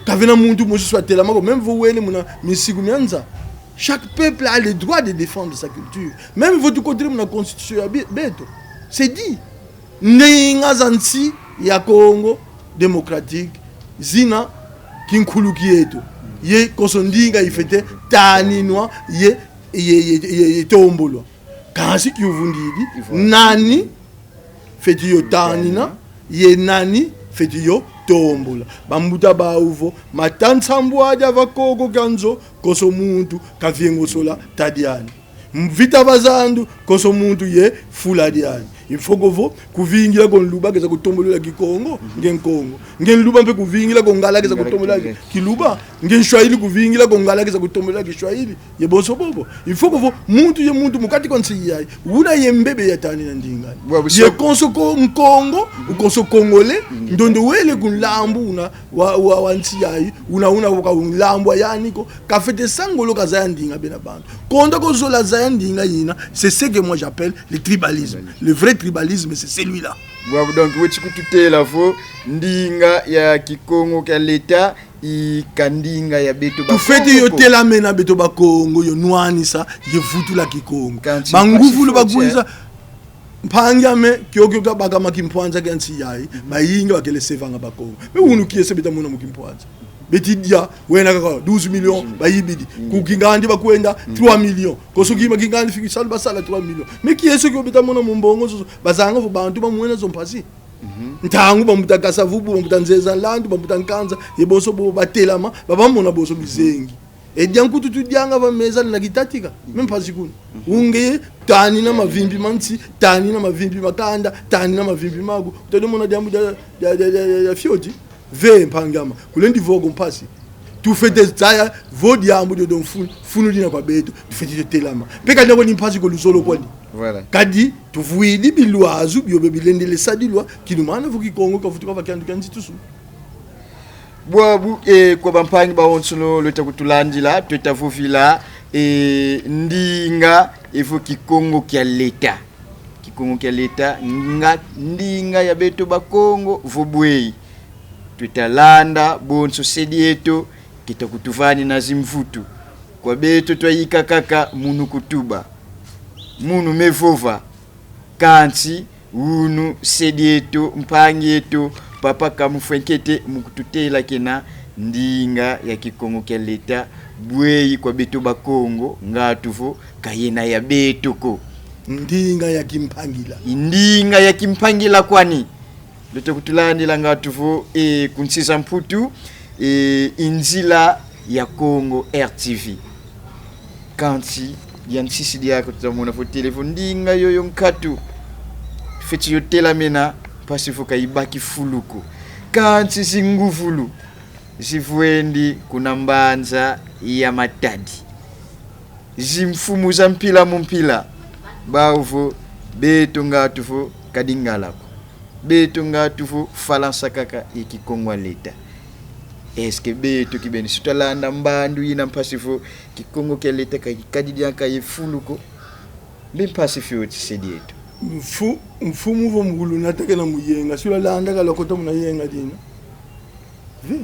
Ka vena muntu mosi watelama ko, même vo wele muna misiku mia nza. Chaque peuple a le droit de défendre sa culture. Même vo tukotele muna constitution ya be-, beto. C'est dit. Ndinga za nsi ya Congo Démocratique zina kinkulu kieto. Ye konso ndinga ifwete taninwa ye, ye, ye, ye, ye tombolwa. Kansi kiuvu ndidi, nani fwete yo tanina, ye nani fwete yo tombola? Bambuta bau vo: mata nsambwadi ava koko kia nzo, konso muntu kaviengosola ta diani. Mvita va zandu, konso muntu ye fula diani. Il faut que vo kuvingila ko Nluba keza kutombolola Kikongo, nge Nkongo. Nge Nluba mpe kuvingila ko Ngala keza kutombolola Kiluba. Nge Nswahili kuvingila ko Ngala keza kutombolola Kiswahili. Ye bonso bobo. Il faut que vo muntu ye muntu mu kati kwa nsi yayi, una ye mbebe ya tanina ndinga. Ye konso ko Nkongo, konso Congolais, ndondo wele ku nlambu una wa, wa, wa nsi yayi, una, una kwa nlambu wa yani ko, kafwete sa ngolo kazaya ndinga bena bantu. Konda ko zola zaya ndinga yina, c'est ce que moi j'appelle le tribalisme. Le vrai tribalisme, c'est celui-là. Bwabu, donc, weti kututela vo ndinga ya Kikongo kia leta i ka ndinga ya beto Bakongo ko. Tufwete yo telamena beto Bakongo, yo nwanisa, ye vutula Kikongo. Banguvulu bakwiza, mpangi ame, kiokio kabakama kimpwanza kia nsi yayi, bayingi bakele sevanga Bakongo. Mais unu kiese beta mona mu kimpwanza? Beti dia, wena kaka douze millions, bayibidi. Ku kingandi bakwenda, trois millions. Konso kima kingandi fiki salu basala trois millions. Mais kiese kio beta mona mu mbongo zozo, bazanga vo bantu bamwena zo mpasi. Ntangu bambuta Kasa-Vubu, bambuta Nzeza Nlandu, bambuta Nkanza, ye bonso bo batelama, babamona bonso bizengi. E dia nkutu tudianga va meza na kitatika, me mpasi kuna. Unge, tanina mavimpi ma nsi, tanina mavimpi ma kanda, tanina mavimpi maku. Utadi mona diambu dia, dia, dia, dia, dia, dia fioti. Ve mpangi ame, kulendi vo ko mpasi. Tufwete zaya vo diambu diodio mfunu, mfunu dina kwa beto, tufwete telama. Mpe kadi na kwani mpasi ko, luzolo kwani. Voilà. Kadi tuvwidi bilwazu biobio bilendele sadilwa, kinumana vo Kikongo kavutuka va kiandu kia nzitusu. Bwabu, eh, kwa bampangi bawonsono lweta kutulandila, tweta vovila, eh, ndinga evo Kikongo kia leta. Kikongo kia leta, nga ndinga ya beto Bakongo vo bweyi? Tweta landa bonso se dieto, keta kutuvanina zimvutu. Kwa beto twayika kaka munu kutuba. Munu me vova. Kansi unu se dieto, mpangi eto, Papa Kamufwenkete, mu kututela kena ndinga ya Kikongo kia leta, bweyi kwa beto Bakongo, ngatu vo ka yena ya beto ko. Ndinga ya kimpangila. I ndinga ya kimpangila kwani? Lweta kutulandila ngatu vo, e, ku nsi za Mputu, e, i nzila ya Kongo R T V. Kansi dia nsisi diaka tuta mona vo tele vo ndinga yoyo nkatu fweti yo telamena, mpasi vo ka ibaki fulu ko. Kansi zinguvulu zivwendi kuna mbanza ya Matadi. Zimfumu za mpila mu mpila, bau vo beto ngatu vo ka Lingala ko. Beto ngatu vo Falansa kaka ye Kikongo kia leta. Est-ce que beto kibeni si twalanda mbandu yina mpasi vo Kikongo kia leta ka kikadi diaka ye fulu ko? Mbe mpasi fioti se dieto. Mfu-, mfumu vo mu kulunata kena mu yenga, si lwalanda ka lwakota muna yenga dina. Ve.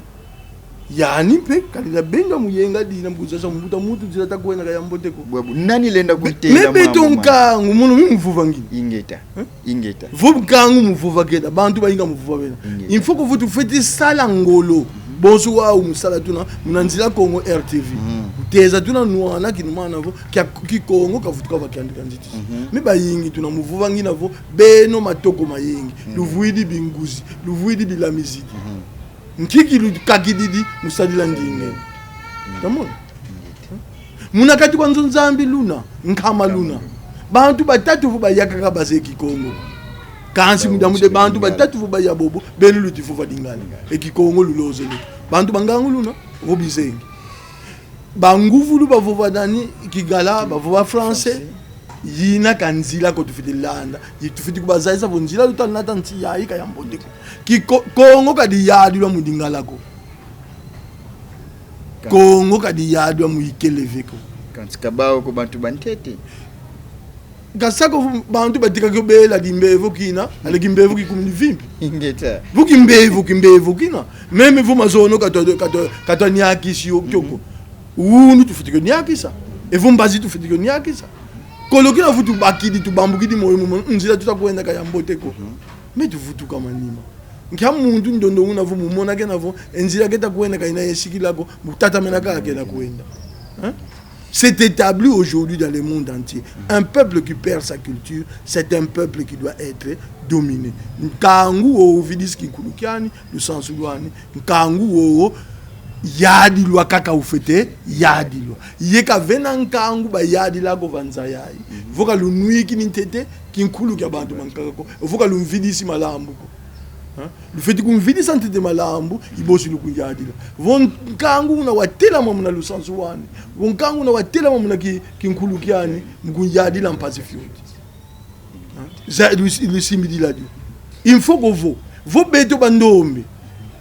Yani mpe, kadi lwabenda mu yenga dina, mu kuzasa mbuta muntu nzila ta kwenda ka ya mbote ko. Bwabu, nani lenda kuntela? Me beto nkangu, mono mi mu vova ngina. Ingeta. Eh? Ingeta. Vo nkangu mu vova kena, bantu bayingi mu vova bena. Ingeta. Il faut que vo tufweti sala ngolo. Bonso wau mu sala tuna, muna nzila Kongo R T V. Mhm. Teza tuna nwana kinumana vo, kia Kikongo kavutuka va kiandu kia nzitusu. Mhm. Me bayingi tuna mu vova ngina vo, beno matoko mayingi. Mhm. Luvwidi binguzi, luvwidi bilamizidi. Mhm. Nki kilukakididi mu sadila ndinga eno? Tamona? Muna kati kwa nzo Nzambi luna, nkama luna. Bantu batatu vo baya kaka bazeyi Kikongo. Kansi mu diambu dia bantu batatu vo baya bobo, beno luti vova Lingala. E Kikongo lulozele. Bantu ba ngangu luna, vo bizengi. Banguvulu bavova nani? Kingala, bavova français. Yina ka nzila ko tufwete landa. Yi tufwete kubazayisa vo nzila luta nata nsi yayi ka ya mbote ko. Kiko-, Kongo ka diyadilwa mu Lingala ko. Ka- Kongo ka diyadilwa mu ikele ve ko. Kansi ka bau ko bantu bantete. Ka sa ko vo bantu batika kio bela kimbevo kina, ale kimbevo kikumi ni vimpi. Ingeta. Vo kimbevo, kimbevo kina. Même vo mazono katwa, katwa, katwa niakisi yo kiokio ko. Mhm. Unu tufwete kio niakisa. Evo mbazi tufwete kio niakisa. Kolo kina vo tubakidi, tubambukidi moyo mu mo-, nzila tuta kwenda ka ya mbote ko. Mhm. Mais tuvutuka manima. Nkia muntu ndondo una vo mu mona kena vo e nzila keta kwenda ka ina ye sikila ko, mu tatamena kaka kena kwenda. Hein? C'est établi aujourd'hui dans le monde entier. Un peuple qui perd sa culture, c'est un peuple qui doit être dominé. Nkangu wo uvidisi kinkulu kiani, lusansu lwani, nkangu wo yadilwa kaka ufwete yadilwa. Ye ka vena nkangu bayadila ko va nza yayi. Vo ka lunwikini ntete kinkulu kia bantu bankaka ko. Vo ka lumvidisi malambu ko. Hein? Lufwete kumvidisa ntete malambu, i bosi lukunyadila. Vo nkangu una watelama muna lusansu wani. Vo nkangu una watelama muna ki-, kinkulu kiani, mu kunyadila mpasi fioti. Hein? Za-, lusi-, lusimbidila dio. Il faut que vo, vo beto bandombe,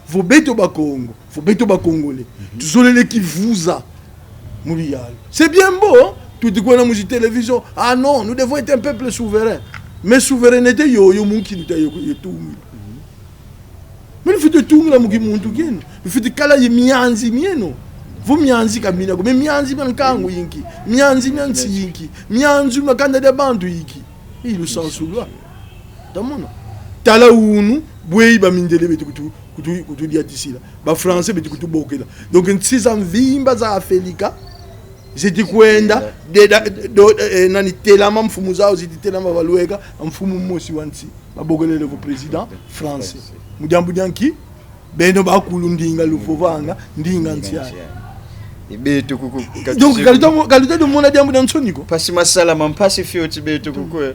vo beto Bakongo, vo beto ba Congolais, tuzolele kivuza mu biyalu. C'est bien beau, hein? Tuti kwenda mu zi télévision. Ah non, nous devons être un peuple souverain. Mais souveraineté yoyo mu nkilu ta yo, yo tungila. Mais lufwete tungila mu kimuntu kieno. Lufwete kala ye mianzi mieno. Vo mianzi ka mina ko, mais mianzi mia nkangu yinki? Mianzi mia nsi yinki? Mianzi mia kanda dia bantu yinki? I lusansu lwa. Tamona. Tala unu, bweyi bamindele beti kutu-, kutu-, kutudiatisila. Ba Français beti kutubokela. Donc, nsi za mvimba za Afelika zeti kwenda, de-, da-, do-, eh, nani, telama, mfumu zau zeti telama, balweka mfumu mosi wa nsi. Babokelele vo président français. Mu diambu dia nki? Beno bakulu ndinga luvovanga, ndinga nsi ani. E beto kuku, donc, ka luta mo-, ka luta dio mona diambu dia nsoni ko. Mpasi masalama, mpasi fioti beto kuku, eh.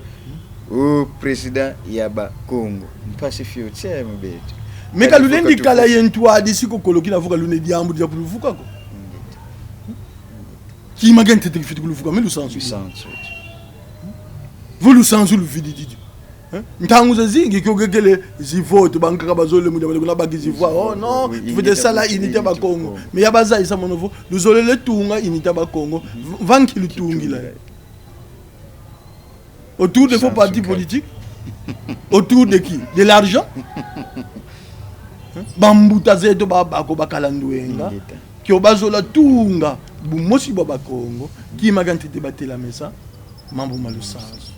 O président ya Bakongo. Mpasi fioti, eh, mu beto. Mais ka lulendi kala ye ntwadisi ko kolo kina vo ka luna ye diambu dia kuluvuka ko. Kima kia ntete kifwete kuluvuka, mais lusansu. Lusansu. Vo lusansu luvididi dio. Hein? Ntangu zazingi, kio kekele zi vote, bankaka bazolele mu dia bale kuna baki zi voix. Oh non, oui, tufwete sala unité ya Bakongo. Mais ya bazayisa mono vo, luzolele tunga unité ya Bakongo. V-, va nki lutungila? Autour de faux partis politiques? Autour de qui? De l'argent? Hein? Bambuta zeto ba Bako bakala ndwenga. Ingeta. Kio bazola tunga bumosi bwa Bakongo, kima kia ntete batelamesa mambu ma lusansu.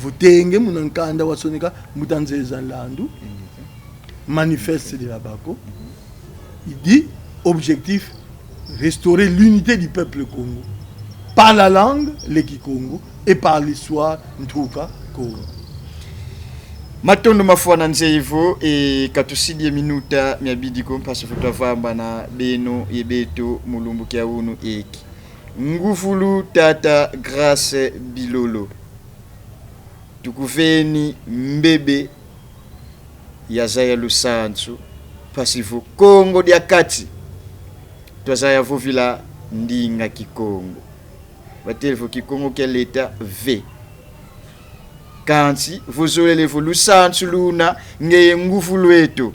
Vo tenge muna nkanda wasoneka mbuta Nzeza Nlandu, Manifeste de la Bako, il dit, objectif, restaurer l'unité du peuple Kongo par la langue, le Kikongo, et par l'histoire, Ntuka Kongo. Matondo mafwana nzeyi vo, e katusidi ye minuta miabidi ko, mpasi vo twavambana beno ye beto mu lumbu kia unu eki. Nguvulu tata Grâce Bilolo. Tukuveni mbebe ya zaya lusansu, mpasi vo Kongo dia Kati twazaya vovila ndinga Kikongo. Batele vo Kikongo kia leta ve. Kansi vo zolele vo lusansu luna ngeye nguvulu eto,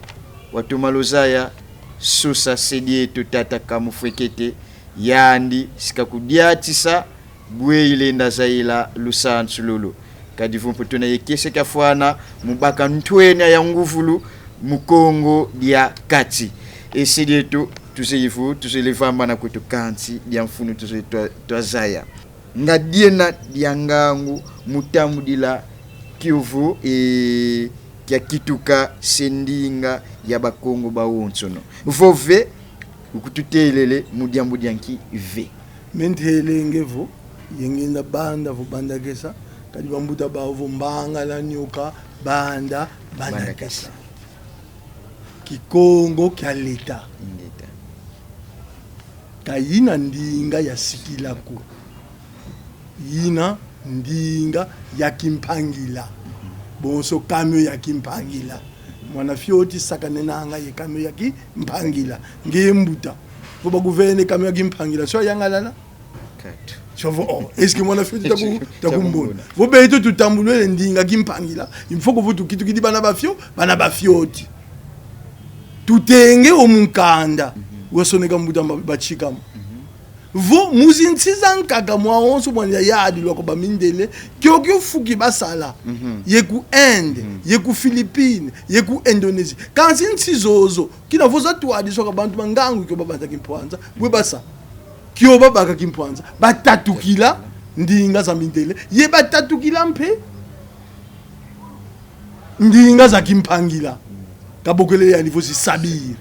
watoma luzaya sosa se dieto tata Kamufwekete, yandi si kakudiatisa bweyi lenda zayila lusansu lolo. Kadi vo mpe tuna ye kiese kiafwana mu baka ntwenia ya nguvulu mu Kongo dia Kati. E se dieto tuzeyi vo tuzolele vambana kweto kansi dia mfunu tuzolele twa-, twazaya. Nga diena dia ngangu mu tambudila kio vo, e, kia kituka se ndinga ya Bakongo bawonsono. Vove, ukututelele mu diambu dia nki ve? Me ntelenge vo, ye ngienda banda vo bandakesa, kadi bambuta bau vo mbangala nyoka, banda, bandakesa. Bandakesa. Kikongo kia leta. Ingeta. Ka yina ndinga ya sikila ko. Yina ndinga ya kimpangila. Bonso camion ya kimpangila. Mwana fioti sakanenanga ye camion ya kimpangila. Nge mbuta. Vo bakuvene camion ya kimpangila, si wayangalala? Katu. Si vo, oh, est-ce que mwana fioti taku-, takumbona? Takumbona. Vo beto tutambulwele ndinga kimpangila, il faut que vo tukitukidi bana ba fio-, bana ba fioti. Tutenge o mu nkanda, mhm, wasoneka mbuta mba-, batshikama. Mhm. Vo mu zinsi zankaka mwawonso mwana yayadilwa kwa bamindele, kiokio fu ki basala, mhm, ye ku Inde, mhm, ye ku Philippines, ye ku Indonésie. Kansi nsi zozo, kina vo zatwadiswa kwa bantu ba ngangu kio babata kimpwanza, bwe basa. Kio babaka kimpwanza, batatukila ndinga za mindele, ye batatukila mpe Ndinga za kimpangila, ka bokele yandi vo zisabiri.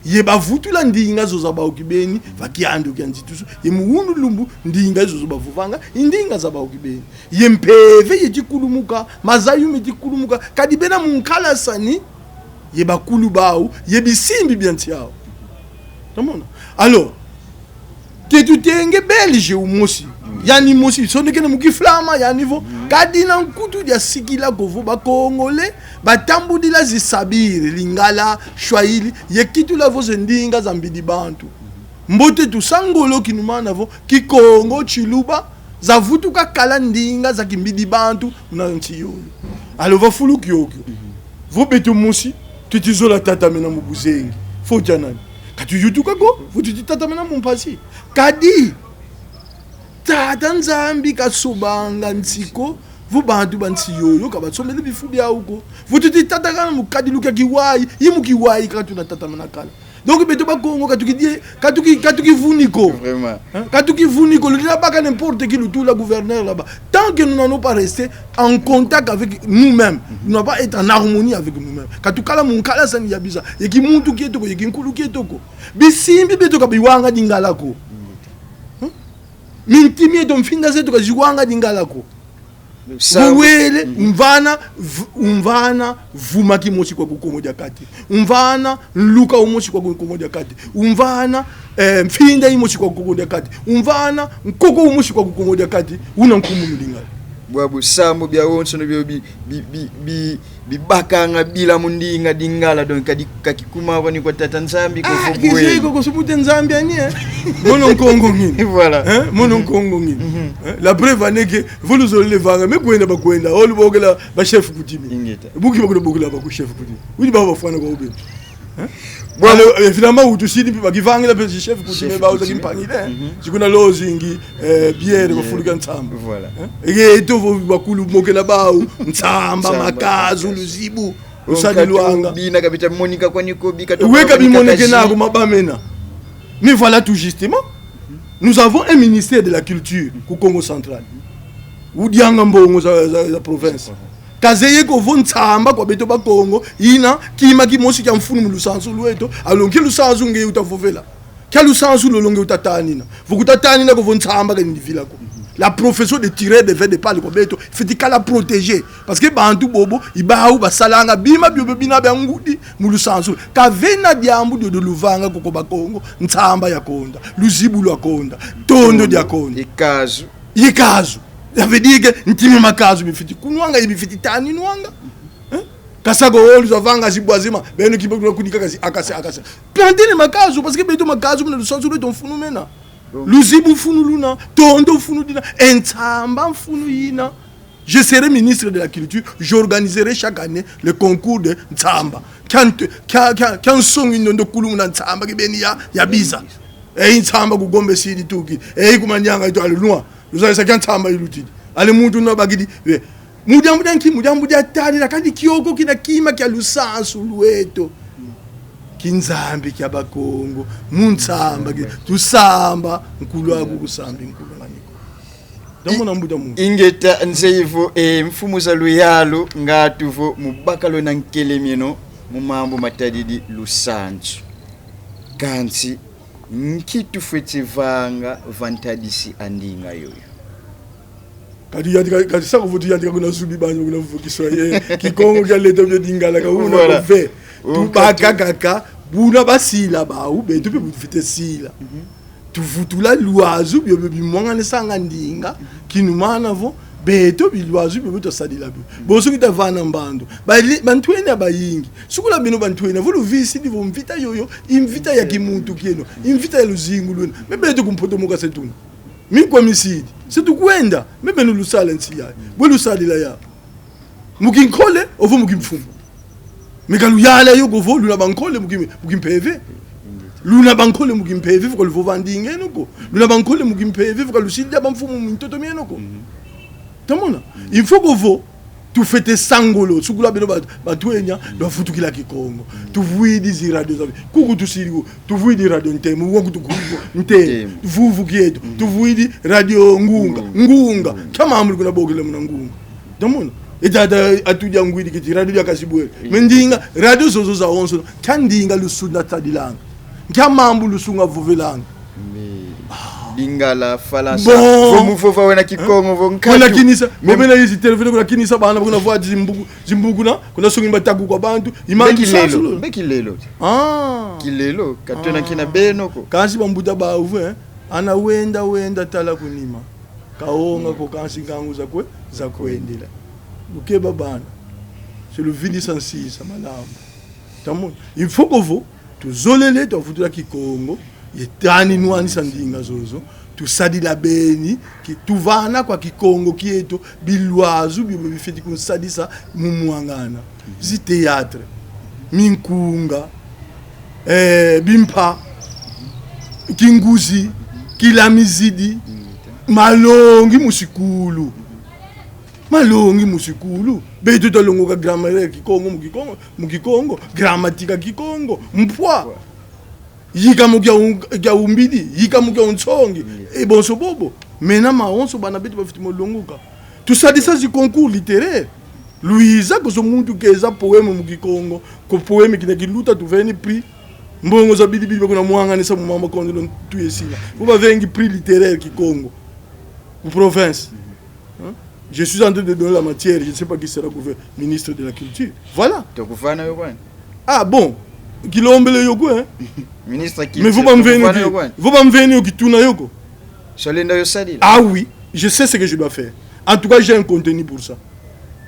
Ye bavutula ndinga zo za bawu kibeni va kiandu kia nzitusu. Ye mu wunu lumbu ndinga zozo bavovanga i ndinga za bawu kibeni. Ye mpeve ye tikulumuka, mazayu me tikulumuka, kadi bena mu nkalasani ye bakulu bawu, ye bisimbi bia nsi awu. Tamona? Alors, ke tutenge Belge umosi. Yandi mosi, sonekene mu kiflama, yandi vo. Kadi na nkutu dia sikila ko vo ba Congolais batambudila zisabiri, Lingala, Swahili, ye kitula vo ze ndinga za mbidi bantu. Mbote tusa ngolo kinumana vo Kikongo, Tshiluba, zavutuka kala ndinga za kimbidi bantu na nsi yoyo. Alors va fulu kiokio. Vo beto mosi, tweti zola tatamena mu buzengi. Faut dia nani? Ka tuyutuka ko, vo tweti tatamena mu mpasi. Kadi, Tata Nzambi kasobanga nsi ko, vo bantu ba nsi yoyo ka basombele bifu biawu ko. Vo tweti tatamena mu kadilu kia kiwayi, i mu kiwayi kaka tuna tatamena kala. Donc beto ba Kongo ka tuki die-, ka tuki, ka tukivuni ko. Vraiment. Hein? Ka tukivuni ko, luna baka n'importe qui, lutula gouverneur là-bas. Tant que nous n'allons pas rester en contact avec nous-mêmes, nous n'allons pas être en harmonie avec nous-mêmes. Ka tukala mu nkalasani ya biza, ye kimuntu kieto ko, ye kinkulu kieto ko. Bisimbi bieto ka biwanga Lingala ko. Hein? Mintima mieto, mfinda zeto ka ziwanga Lingala ko. Sa- Vo wele, umvana, v-, umvana vuma kimosi kwaku Kongo dia Kati. Umvana nluka umosi kwaku Kongo dia Kati. Umvana, eh, mfinda imosi kwaku Kongo dia Kati. Umvana nkoko umosi kwaku Kongo dia Kati. Una nkumbu mu Lingala. Bwabu sambu biawonsono bio bi, bi, bi, bi, bibakanga bila mu ndinga Lingala, donc kadi ka kikuma kwani kwa Tata Nzambi ko. Ah, Faut kizeye bouer. ko, ko sumu te Nzambi ani, eh? Mono Nkongo ngini? Voilà. Hein? Mono Nkongo ngini? Hein? La preuve en est que vo luzolele vanga, me kwenda bakwenda, o lubokela ba chef coutumier. Ingeta. Buki bakuna bokela ba ku chef coutumier. Widi ba bafwana kwa ube. Hein? Bon. Alors, eh, finalement, utusidi mpi bakivangila pe chef coutumier Chef ba coutumier. uza kimpangila, hein? Mhm. Zikuna lozingi, eh, bière, bafuluka nsamba. Voilà. Hein? Yeto vo bakulu mokela bawu, nsamba, Nsamba, makazu, makazu. luzibu, Donc, lusadi lwanga. bina ka bita monika kwani ko, bika to Weka kwani bimoneke kakazi. Nako mabamena. Mais voilà tout justement, nous avons un ministère de la culture ku Kongo Central. Udianga mbongo za, za, za province. Kazeye ko vo nsamba kwa beto ba Kongo, ina kima kimosi kia mfunu mu lusansu lweto, alors nki lusansu nge utavovela? Kia lusansu lolo nge utatanina? Vo kutatanina ko, vo nsamba ka ndivila ko. La profession de tireur de vin de palme kwa beto fweti kala protégée. Parce que bantu bobo, i bawu basalanga bima biobio bina bia ngudi mu lusansu. Ka vena diambu diodio luvanga ko kwa Bakongo, nsamba ya konda, luzibu lwa konda, tondo dia konda. Ikazu. Ikazu. Ça veut dire que ntima makazu bifweti kunwanga, ye bifweti taninwanga. Hein? Kasa ko olu zavanga zibwa zima, beno kibo kuna kudika kazi akase, akase. Plantez les makazu, parce que beto makazu muna lusansu lweto mfunu mena. Luzibu mfunu luna, tondo mfunu dina, e nsamba mfunu yina. Je serai ministre de la Culture, j'organiserai chaque année le concours de nsamba. Kia nt-, kia, kia, kia nsongi ndondo kulu muna nsamba kibeni ya, ya biza. E nsamba ku Gombe Sud tuki. E ku Manianga itu alunwa. Luzayisa kia nsamba ilutidi. Ale muntu na bakidi. We. Mu diambu dia nki? Mu diambu dia tadila kadi kiokio kina kima kia lusansu lweto. Kinzambi kia Bakongo. Mu nsamba ki-, tusamba, nkulu aku kusambi, nkulu maniko. Ndamona mbuta mu. Ingeta, nzeyi vo, eh, mfumu za luyalu, ngatu vo mu bakala na nkelemeno mu mambu matadidi lusansu. Kansi, nki tufweti vanga va ntadisi a ndinga yoyo? Kadi yandi ka-, kadi sa ko vo tu yandi ka kuna zubi banyo kuna vukiswa ye. Kikongo kia leta bia Lingala ka una. Voilà. Ko ve. Tubaka kaka, buna basila bawu, beto mpe bu tufwete sila. Tuvutula lwazu biobio bimwanganisanga ndinga, kinumana vo, beto bilwazu biobio twasadila bio. Bonso kita vana mbandu. Bali-, bantwenia bayingi. Sukula beno bantwenia, vo luvisidi vo mvita yoyo, i mvita ya kimuntu kieno, i mvita ya luzingu lweno. Mais beto ku Mpoto mu ka se tuna. Minkwa misidi. Se tukwenda, mais beno lusala nsi yayi. Bwe lusadila ya. Mu kinkole, ovo mu kimfumu. Mais ka luyala yo ko vo, luna bankole mu kim-, mu kimpeve. Luna bankole mu kimpeve, vo ka luvova ndinga eno ko. Luna bankole mu kimpeve, vo ka lusidila bamfumu mu mintoto mieno ko. Tamona? Il faut ko vo, tufwete sa ngolo, sukula beno ba-, bantwenia, bavutukila Kikongo. Tuvwidi zi radio zabi. Kuku tusidi ko, tuvwidi Radio Ntemo, waku tukuku Ntemo. Ntemo. Vuvu kieto. Tuvwidi Radio Ngunga. Ngunga. Ngunga. Nkia mambu kuna bokela muna Ngunga? Tamona? E tata, atu dia ngwidi kiti radio dia kasibwele. Mais ndinga, radio zozo zawonso, nkia ndinga lusuna tadilanga? Nkia mambu lusunga vovelanga? Mais Lingala, Falansa, Bon. Vo mu vova wena Kikongo, vo nkatu. Kuna kinisa, Mem- bobena yizi telefone, kuna kinisa bana, kuna vwa zimbuku, zimbuku na, kuna songi mataku kwa bantu, imani Mbeki lelo, sansulu. mbeki lelo. Ah. Kilelo, katwena kina beno ko. Kansi bambuta bawu vo, eh, ana wenda, wenda tala kunima. Kawonga ko kansi nkangu za kwe, za kwendela. Lukeba bana. Se luvidisa nsisa malamba. Tamu. Il faut que vo, tuzolele, twavutula Kikongo, ye tani nwanisa ndinga zozo, tusadila beni, ki, tuvana kwa Kikongo kieto, bilwazu bio bifweti kunsadisa mu mwangana. Zi théâtre, minkunga, eh, bimpa, kinguzi, kilamizidi, malongi mu sikulu. Malongi mu sikulu. Beto twalongoka grammaire Kikongo mu Kikongo, mu Kikongo, gramatika Kikongo, mpwa. Yika mu kia un-, kia umbidi, yika mu kia unsongi. E bonso bobo. Mena mawonso bana beto bafweti mo longoka. Tusadisa zi concours littéraire. Luiza ko zo muntu keza poème mu Kikongo, ko poème kina kiluta tuveni prix. Mbongo za bidi bidi bakuna mwanganisa mu mama kondo lo tuyesila. Vo bavengi prix littéraire Kikongo. Mu province. Hein? Je suis en train de donner la matière, je ne sais pas qui sera gouverneur, ministre de la culture. Voilà. Tokuvana yo kwani. Ah bon, kilombele yo ko, hein? Ministre qui Mais vo bamveni yo ki-, vo bamveni yo kituna yo ko. Solenda yo sadila. Ah oui, je sais ce que je dois faire. En tout cas, j'ai un contenu pour ça.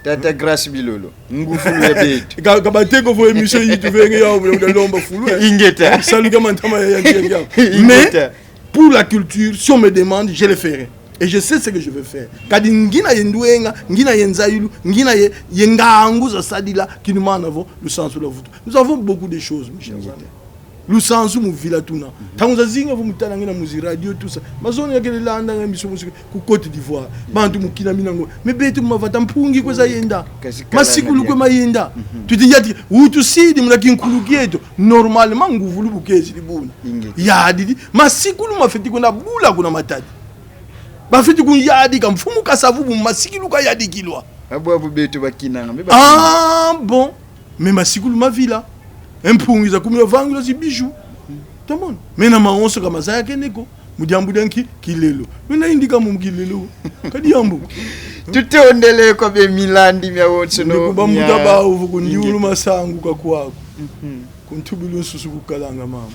Tata Grâce Bilolo, ngufulu ya beto. Ka, ka bateko vo émission yi tuvenge ya, uda lomba fulu, eh. Ingeta. Salut, comment t'as, ya, ya, ya, ya. Ingeta. Mais pour la culture, si on me demande, je le ferai. Et je sais ce que je veux faire. Kadi ngina ye ndwenga, ngina ye nzayulu, ngina ye, ye ngangu za sadila, kinumana vo lusansu lwa vutu. Nous avons beaucoup de choses, mes chers amis. Lusansu mu vila tuna. Ntangu zazingi vo mu tala ngina mu zi radio, tout ça. Mazono ya kele landa nga émission musique ku Côte d'Ivoire. Bantu mu kina mina ngo. Mais beto mu mavata, mpungi kwe zayenda. Masikulu kwe mayenda. Tuti yati, utusidi muna kinkulu kieto. Normalement, nguvulu bu kezi di buna. Yadidi. Masikulu mafweti kwenda bula kuna Matadi. Bafweti kunyadika, mfumu Kasavubu, masikulu kayadikilwa. Abo, abo beto bakinanga, mais ba- Ah bon. Mais masikulu mavila. E mpungi za kumi ya vangilwa zi bijoux. Tamona. Mais na mawonso ka mazayakene ko. Mu diambu dia nki? Kilelo. Mais na indika mu kilelo. Ka diambu. Tutondele kwa beno milandi miawonsono. Ni ku bambuta bawu vo ku ndiulu masangu ka kwaku. Ku ntubilu nsusu kukalanga mama.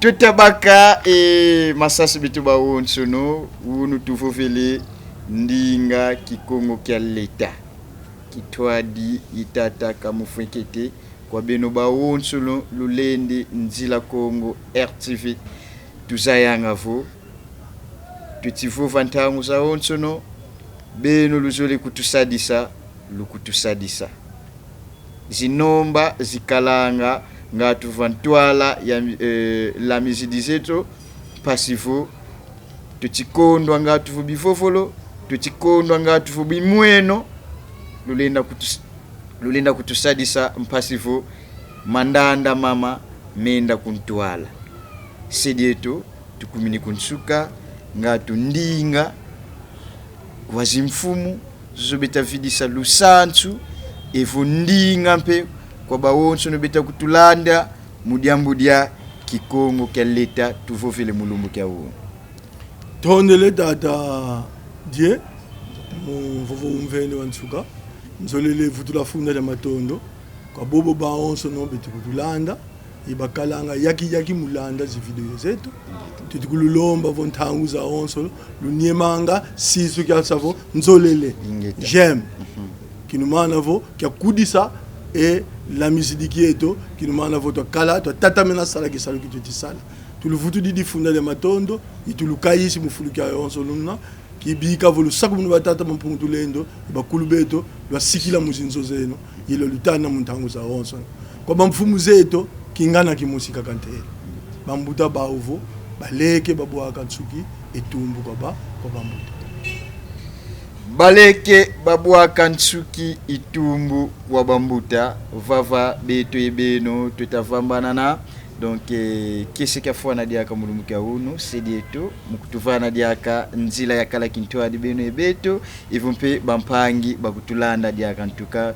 Tuta baka e masasi beto bawonsono, wunu tuvovele ndinga Kikongo kia leta. Kitwadi ye tata Kamufwekete, kwa beno bawonsono lulende Nzila Kongo R T V. Tuzayanga vo tweti vova ntangu zawonsono, beno luzolele kutusadisa, lukutusadisa. Zinomba zikalanga ngatu va ntwala ya, eh, lamizidi zeto, mpasi vo tweti kondwa ngatu vo bivovolo, tweti kondwa ngatu vo bimweno, lulenda kutus-, lulenda kutusadisa mpasi vo mandanda mama menda ku ntwala. Se dieto, tukumini ku nsuka, ngatu ndinga kwa zimfumu zozo beta vidisa lusansu, evo ndinga mpe kwa bawonsono beta kutulanda mu diambu dia Kikongo kia leta tuvovele mu lumbu kia wunu. Tondele tata Die, mu mvovo umvene wa nsuka. Nzolele vutula funda dia matondo kwa bobo bawonsono beti kutulanda, ye bakalanga yaki yaki mu landa zi vidéo zeto. Tuti kululomba vo ntangu zawonso luniemanga sisu kia sa vo nzolele. Ingeta. J'aime. Kinumana vo kia kudisa e lamizidi kieto, kinumana vo twakala, twatatamana sala kisalu ki tweti sala. Tuluvutudidi funda dia matondo, ye tulukayisi mu fulu kiawonso luna, kibika vo lusakumunu ba tata Mpungu Tulendo, bakulu beto, lwasikila mu zinzo zeno, ye lwalutana mu ntangu zawonso. Kwa bamfumu zeto, kingana kimosi kaka ntele. Bambuta bawu vo, baleke babwaka nsuki, e tumbu kwa ba, kwa bambuta. Baleke babwaka nsuki, e tumbu kwa bambuta, vava beto ye beno tweta vambanana, Donc, eh, kiese kiafwana diaka mu lumbu kia unu, se dieto, mu kutuvana diaka nzila ya kala kintwadi beno ye beto, evo mpe bampangi bakutulanda diaka. En tout cas,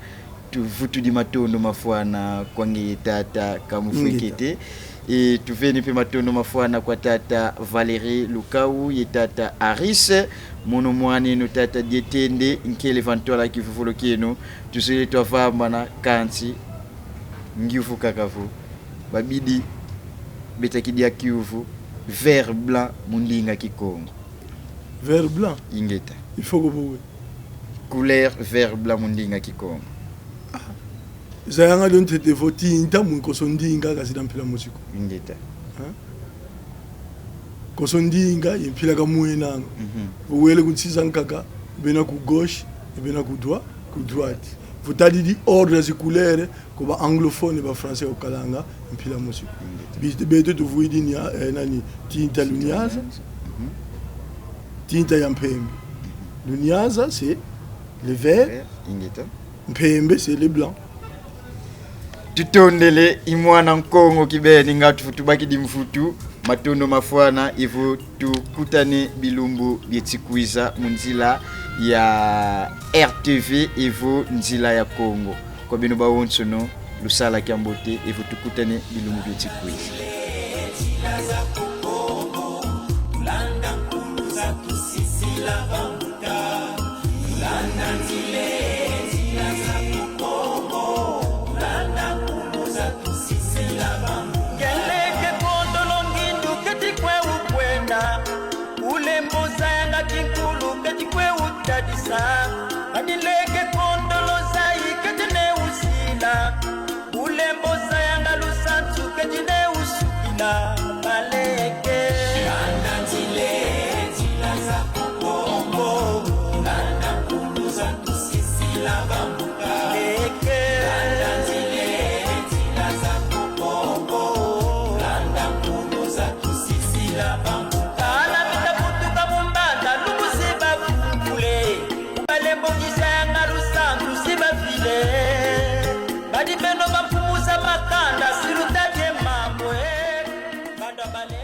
tuvutudi matondo mafwana kwa ngeye tata Kamufwekete. Ingeta. E tuveni mpe matondo mafwana kwa tata Valérie Lukau ye tata Aris. Mono mwan'eno tata Dietende nkele va ntwala kivovolo kieno. Tuzolele twavambana kansi ngiuvu kaka vo babidi beta kidia kiuvu vert blanc mu ndinga Kikongo. Vert blanc. Ingeta. Il faut que vous... Couleur vert blanc mu ndinga Kikongo. Zayanga dio ntete vo tinta mu konso ndinga ka zina mpila mosi ko. Ingeta. Hein? Konso ndinga ye mpila kamwenanga. Mhm. Vo wele ku nsi zankaka, bena ku gauche, bena ku droit, ku droite. Vo tadidi ordre zi couleur, ko ba anglophone, ba français okalanga mpila mosi. Ingeta. Bi-, beto tuvwidi nia, eh, nani, tinta luniaza, Mhm. tinta ya mpembe. Luniaza, c'est le vert, Ingeta. mpembe, c'est le blanc. Tutondele, i mwana Nkongo kibeni, nga tuvutu bakidi mvutu, matondo mafwana, evo tukutane bilumbu bieti kwiza mu nzila ya R T V evo nzila ya Kongo. Kwa beno bawonsono, lusala kiambote, evo tukutane bilumbu bieti kwiza. Ngeleke kondolo ngindu keti kwe ukwenda. Ulembo zayanga kinkulu keti kwe utadisa. Kadi nleke kondolo zayi keti ne usila. Ulembo zayanga lusansu keti ne usukila. Baleke. Landa nzila, nzila za Kongo. Landa nkulu za tusisila bambuka. Leke. Landa nzila, nzila za Kongo. Landa nkulu za tusisila bambuka. Kana mita kutuka mu mbanda, lukusi bakukule. Balembo kizayanga lusansu si bavile. Badi beno bamfumu za makanda, si lutadie mambu, eh. Banda bale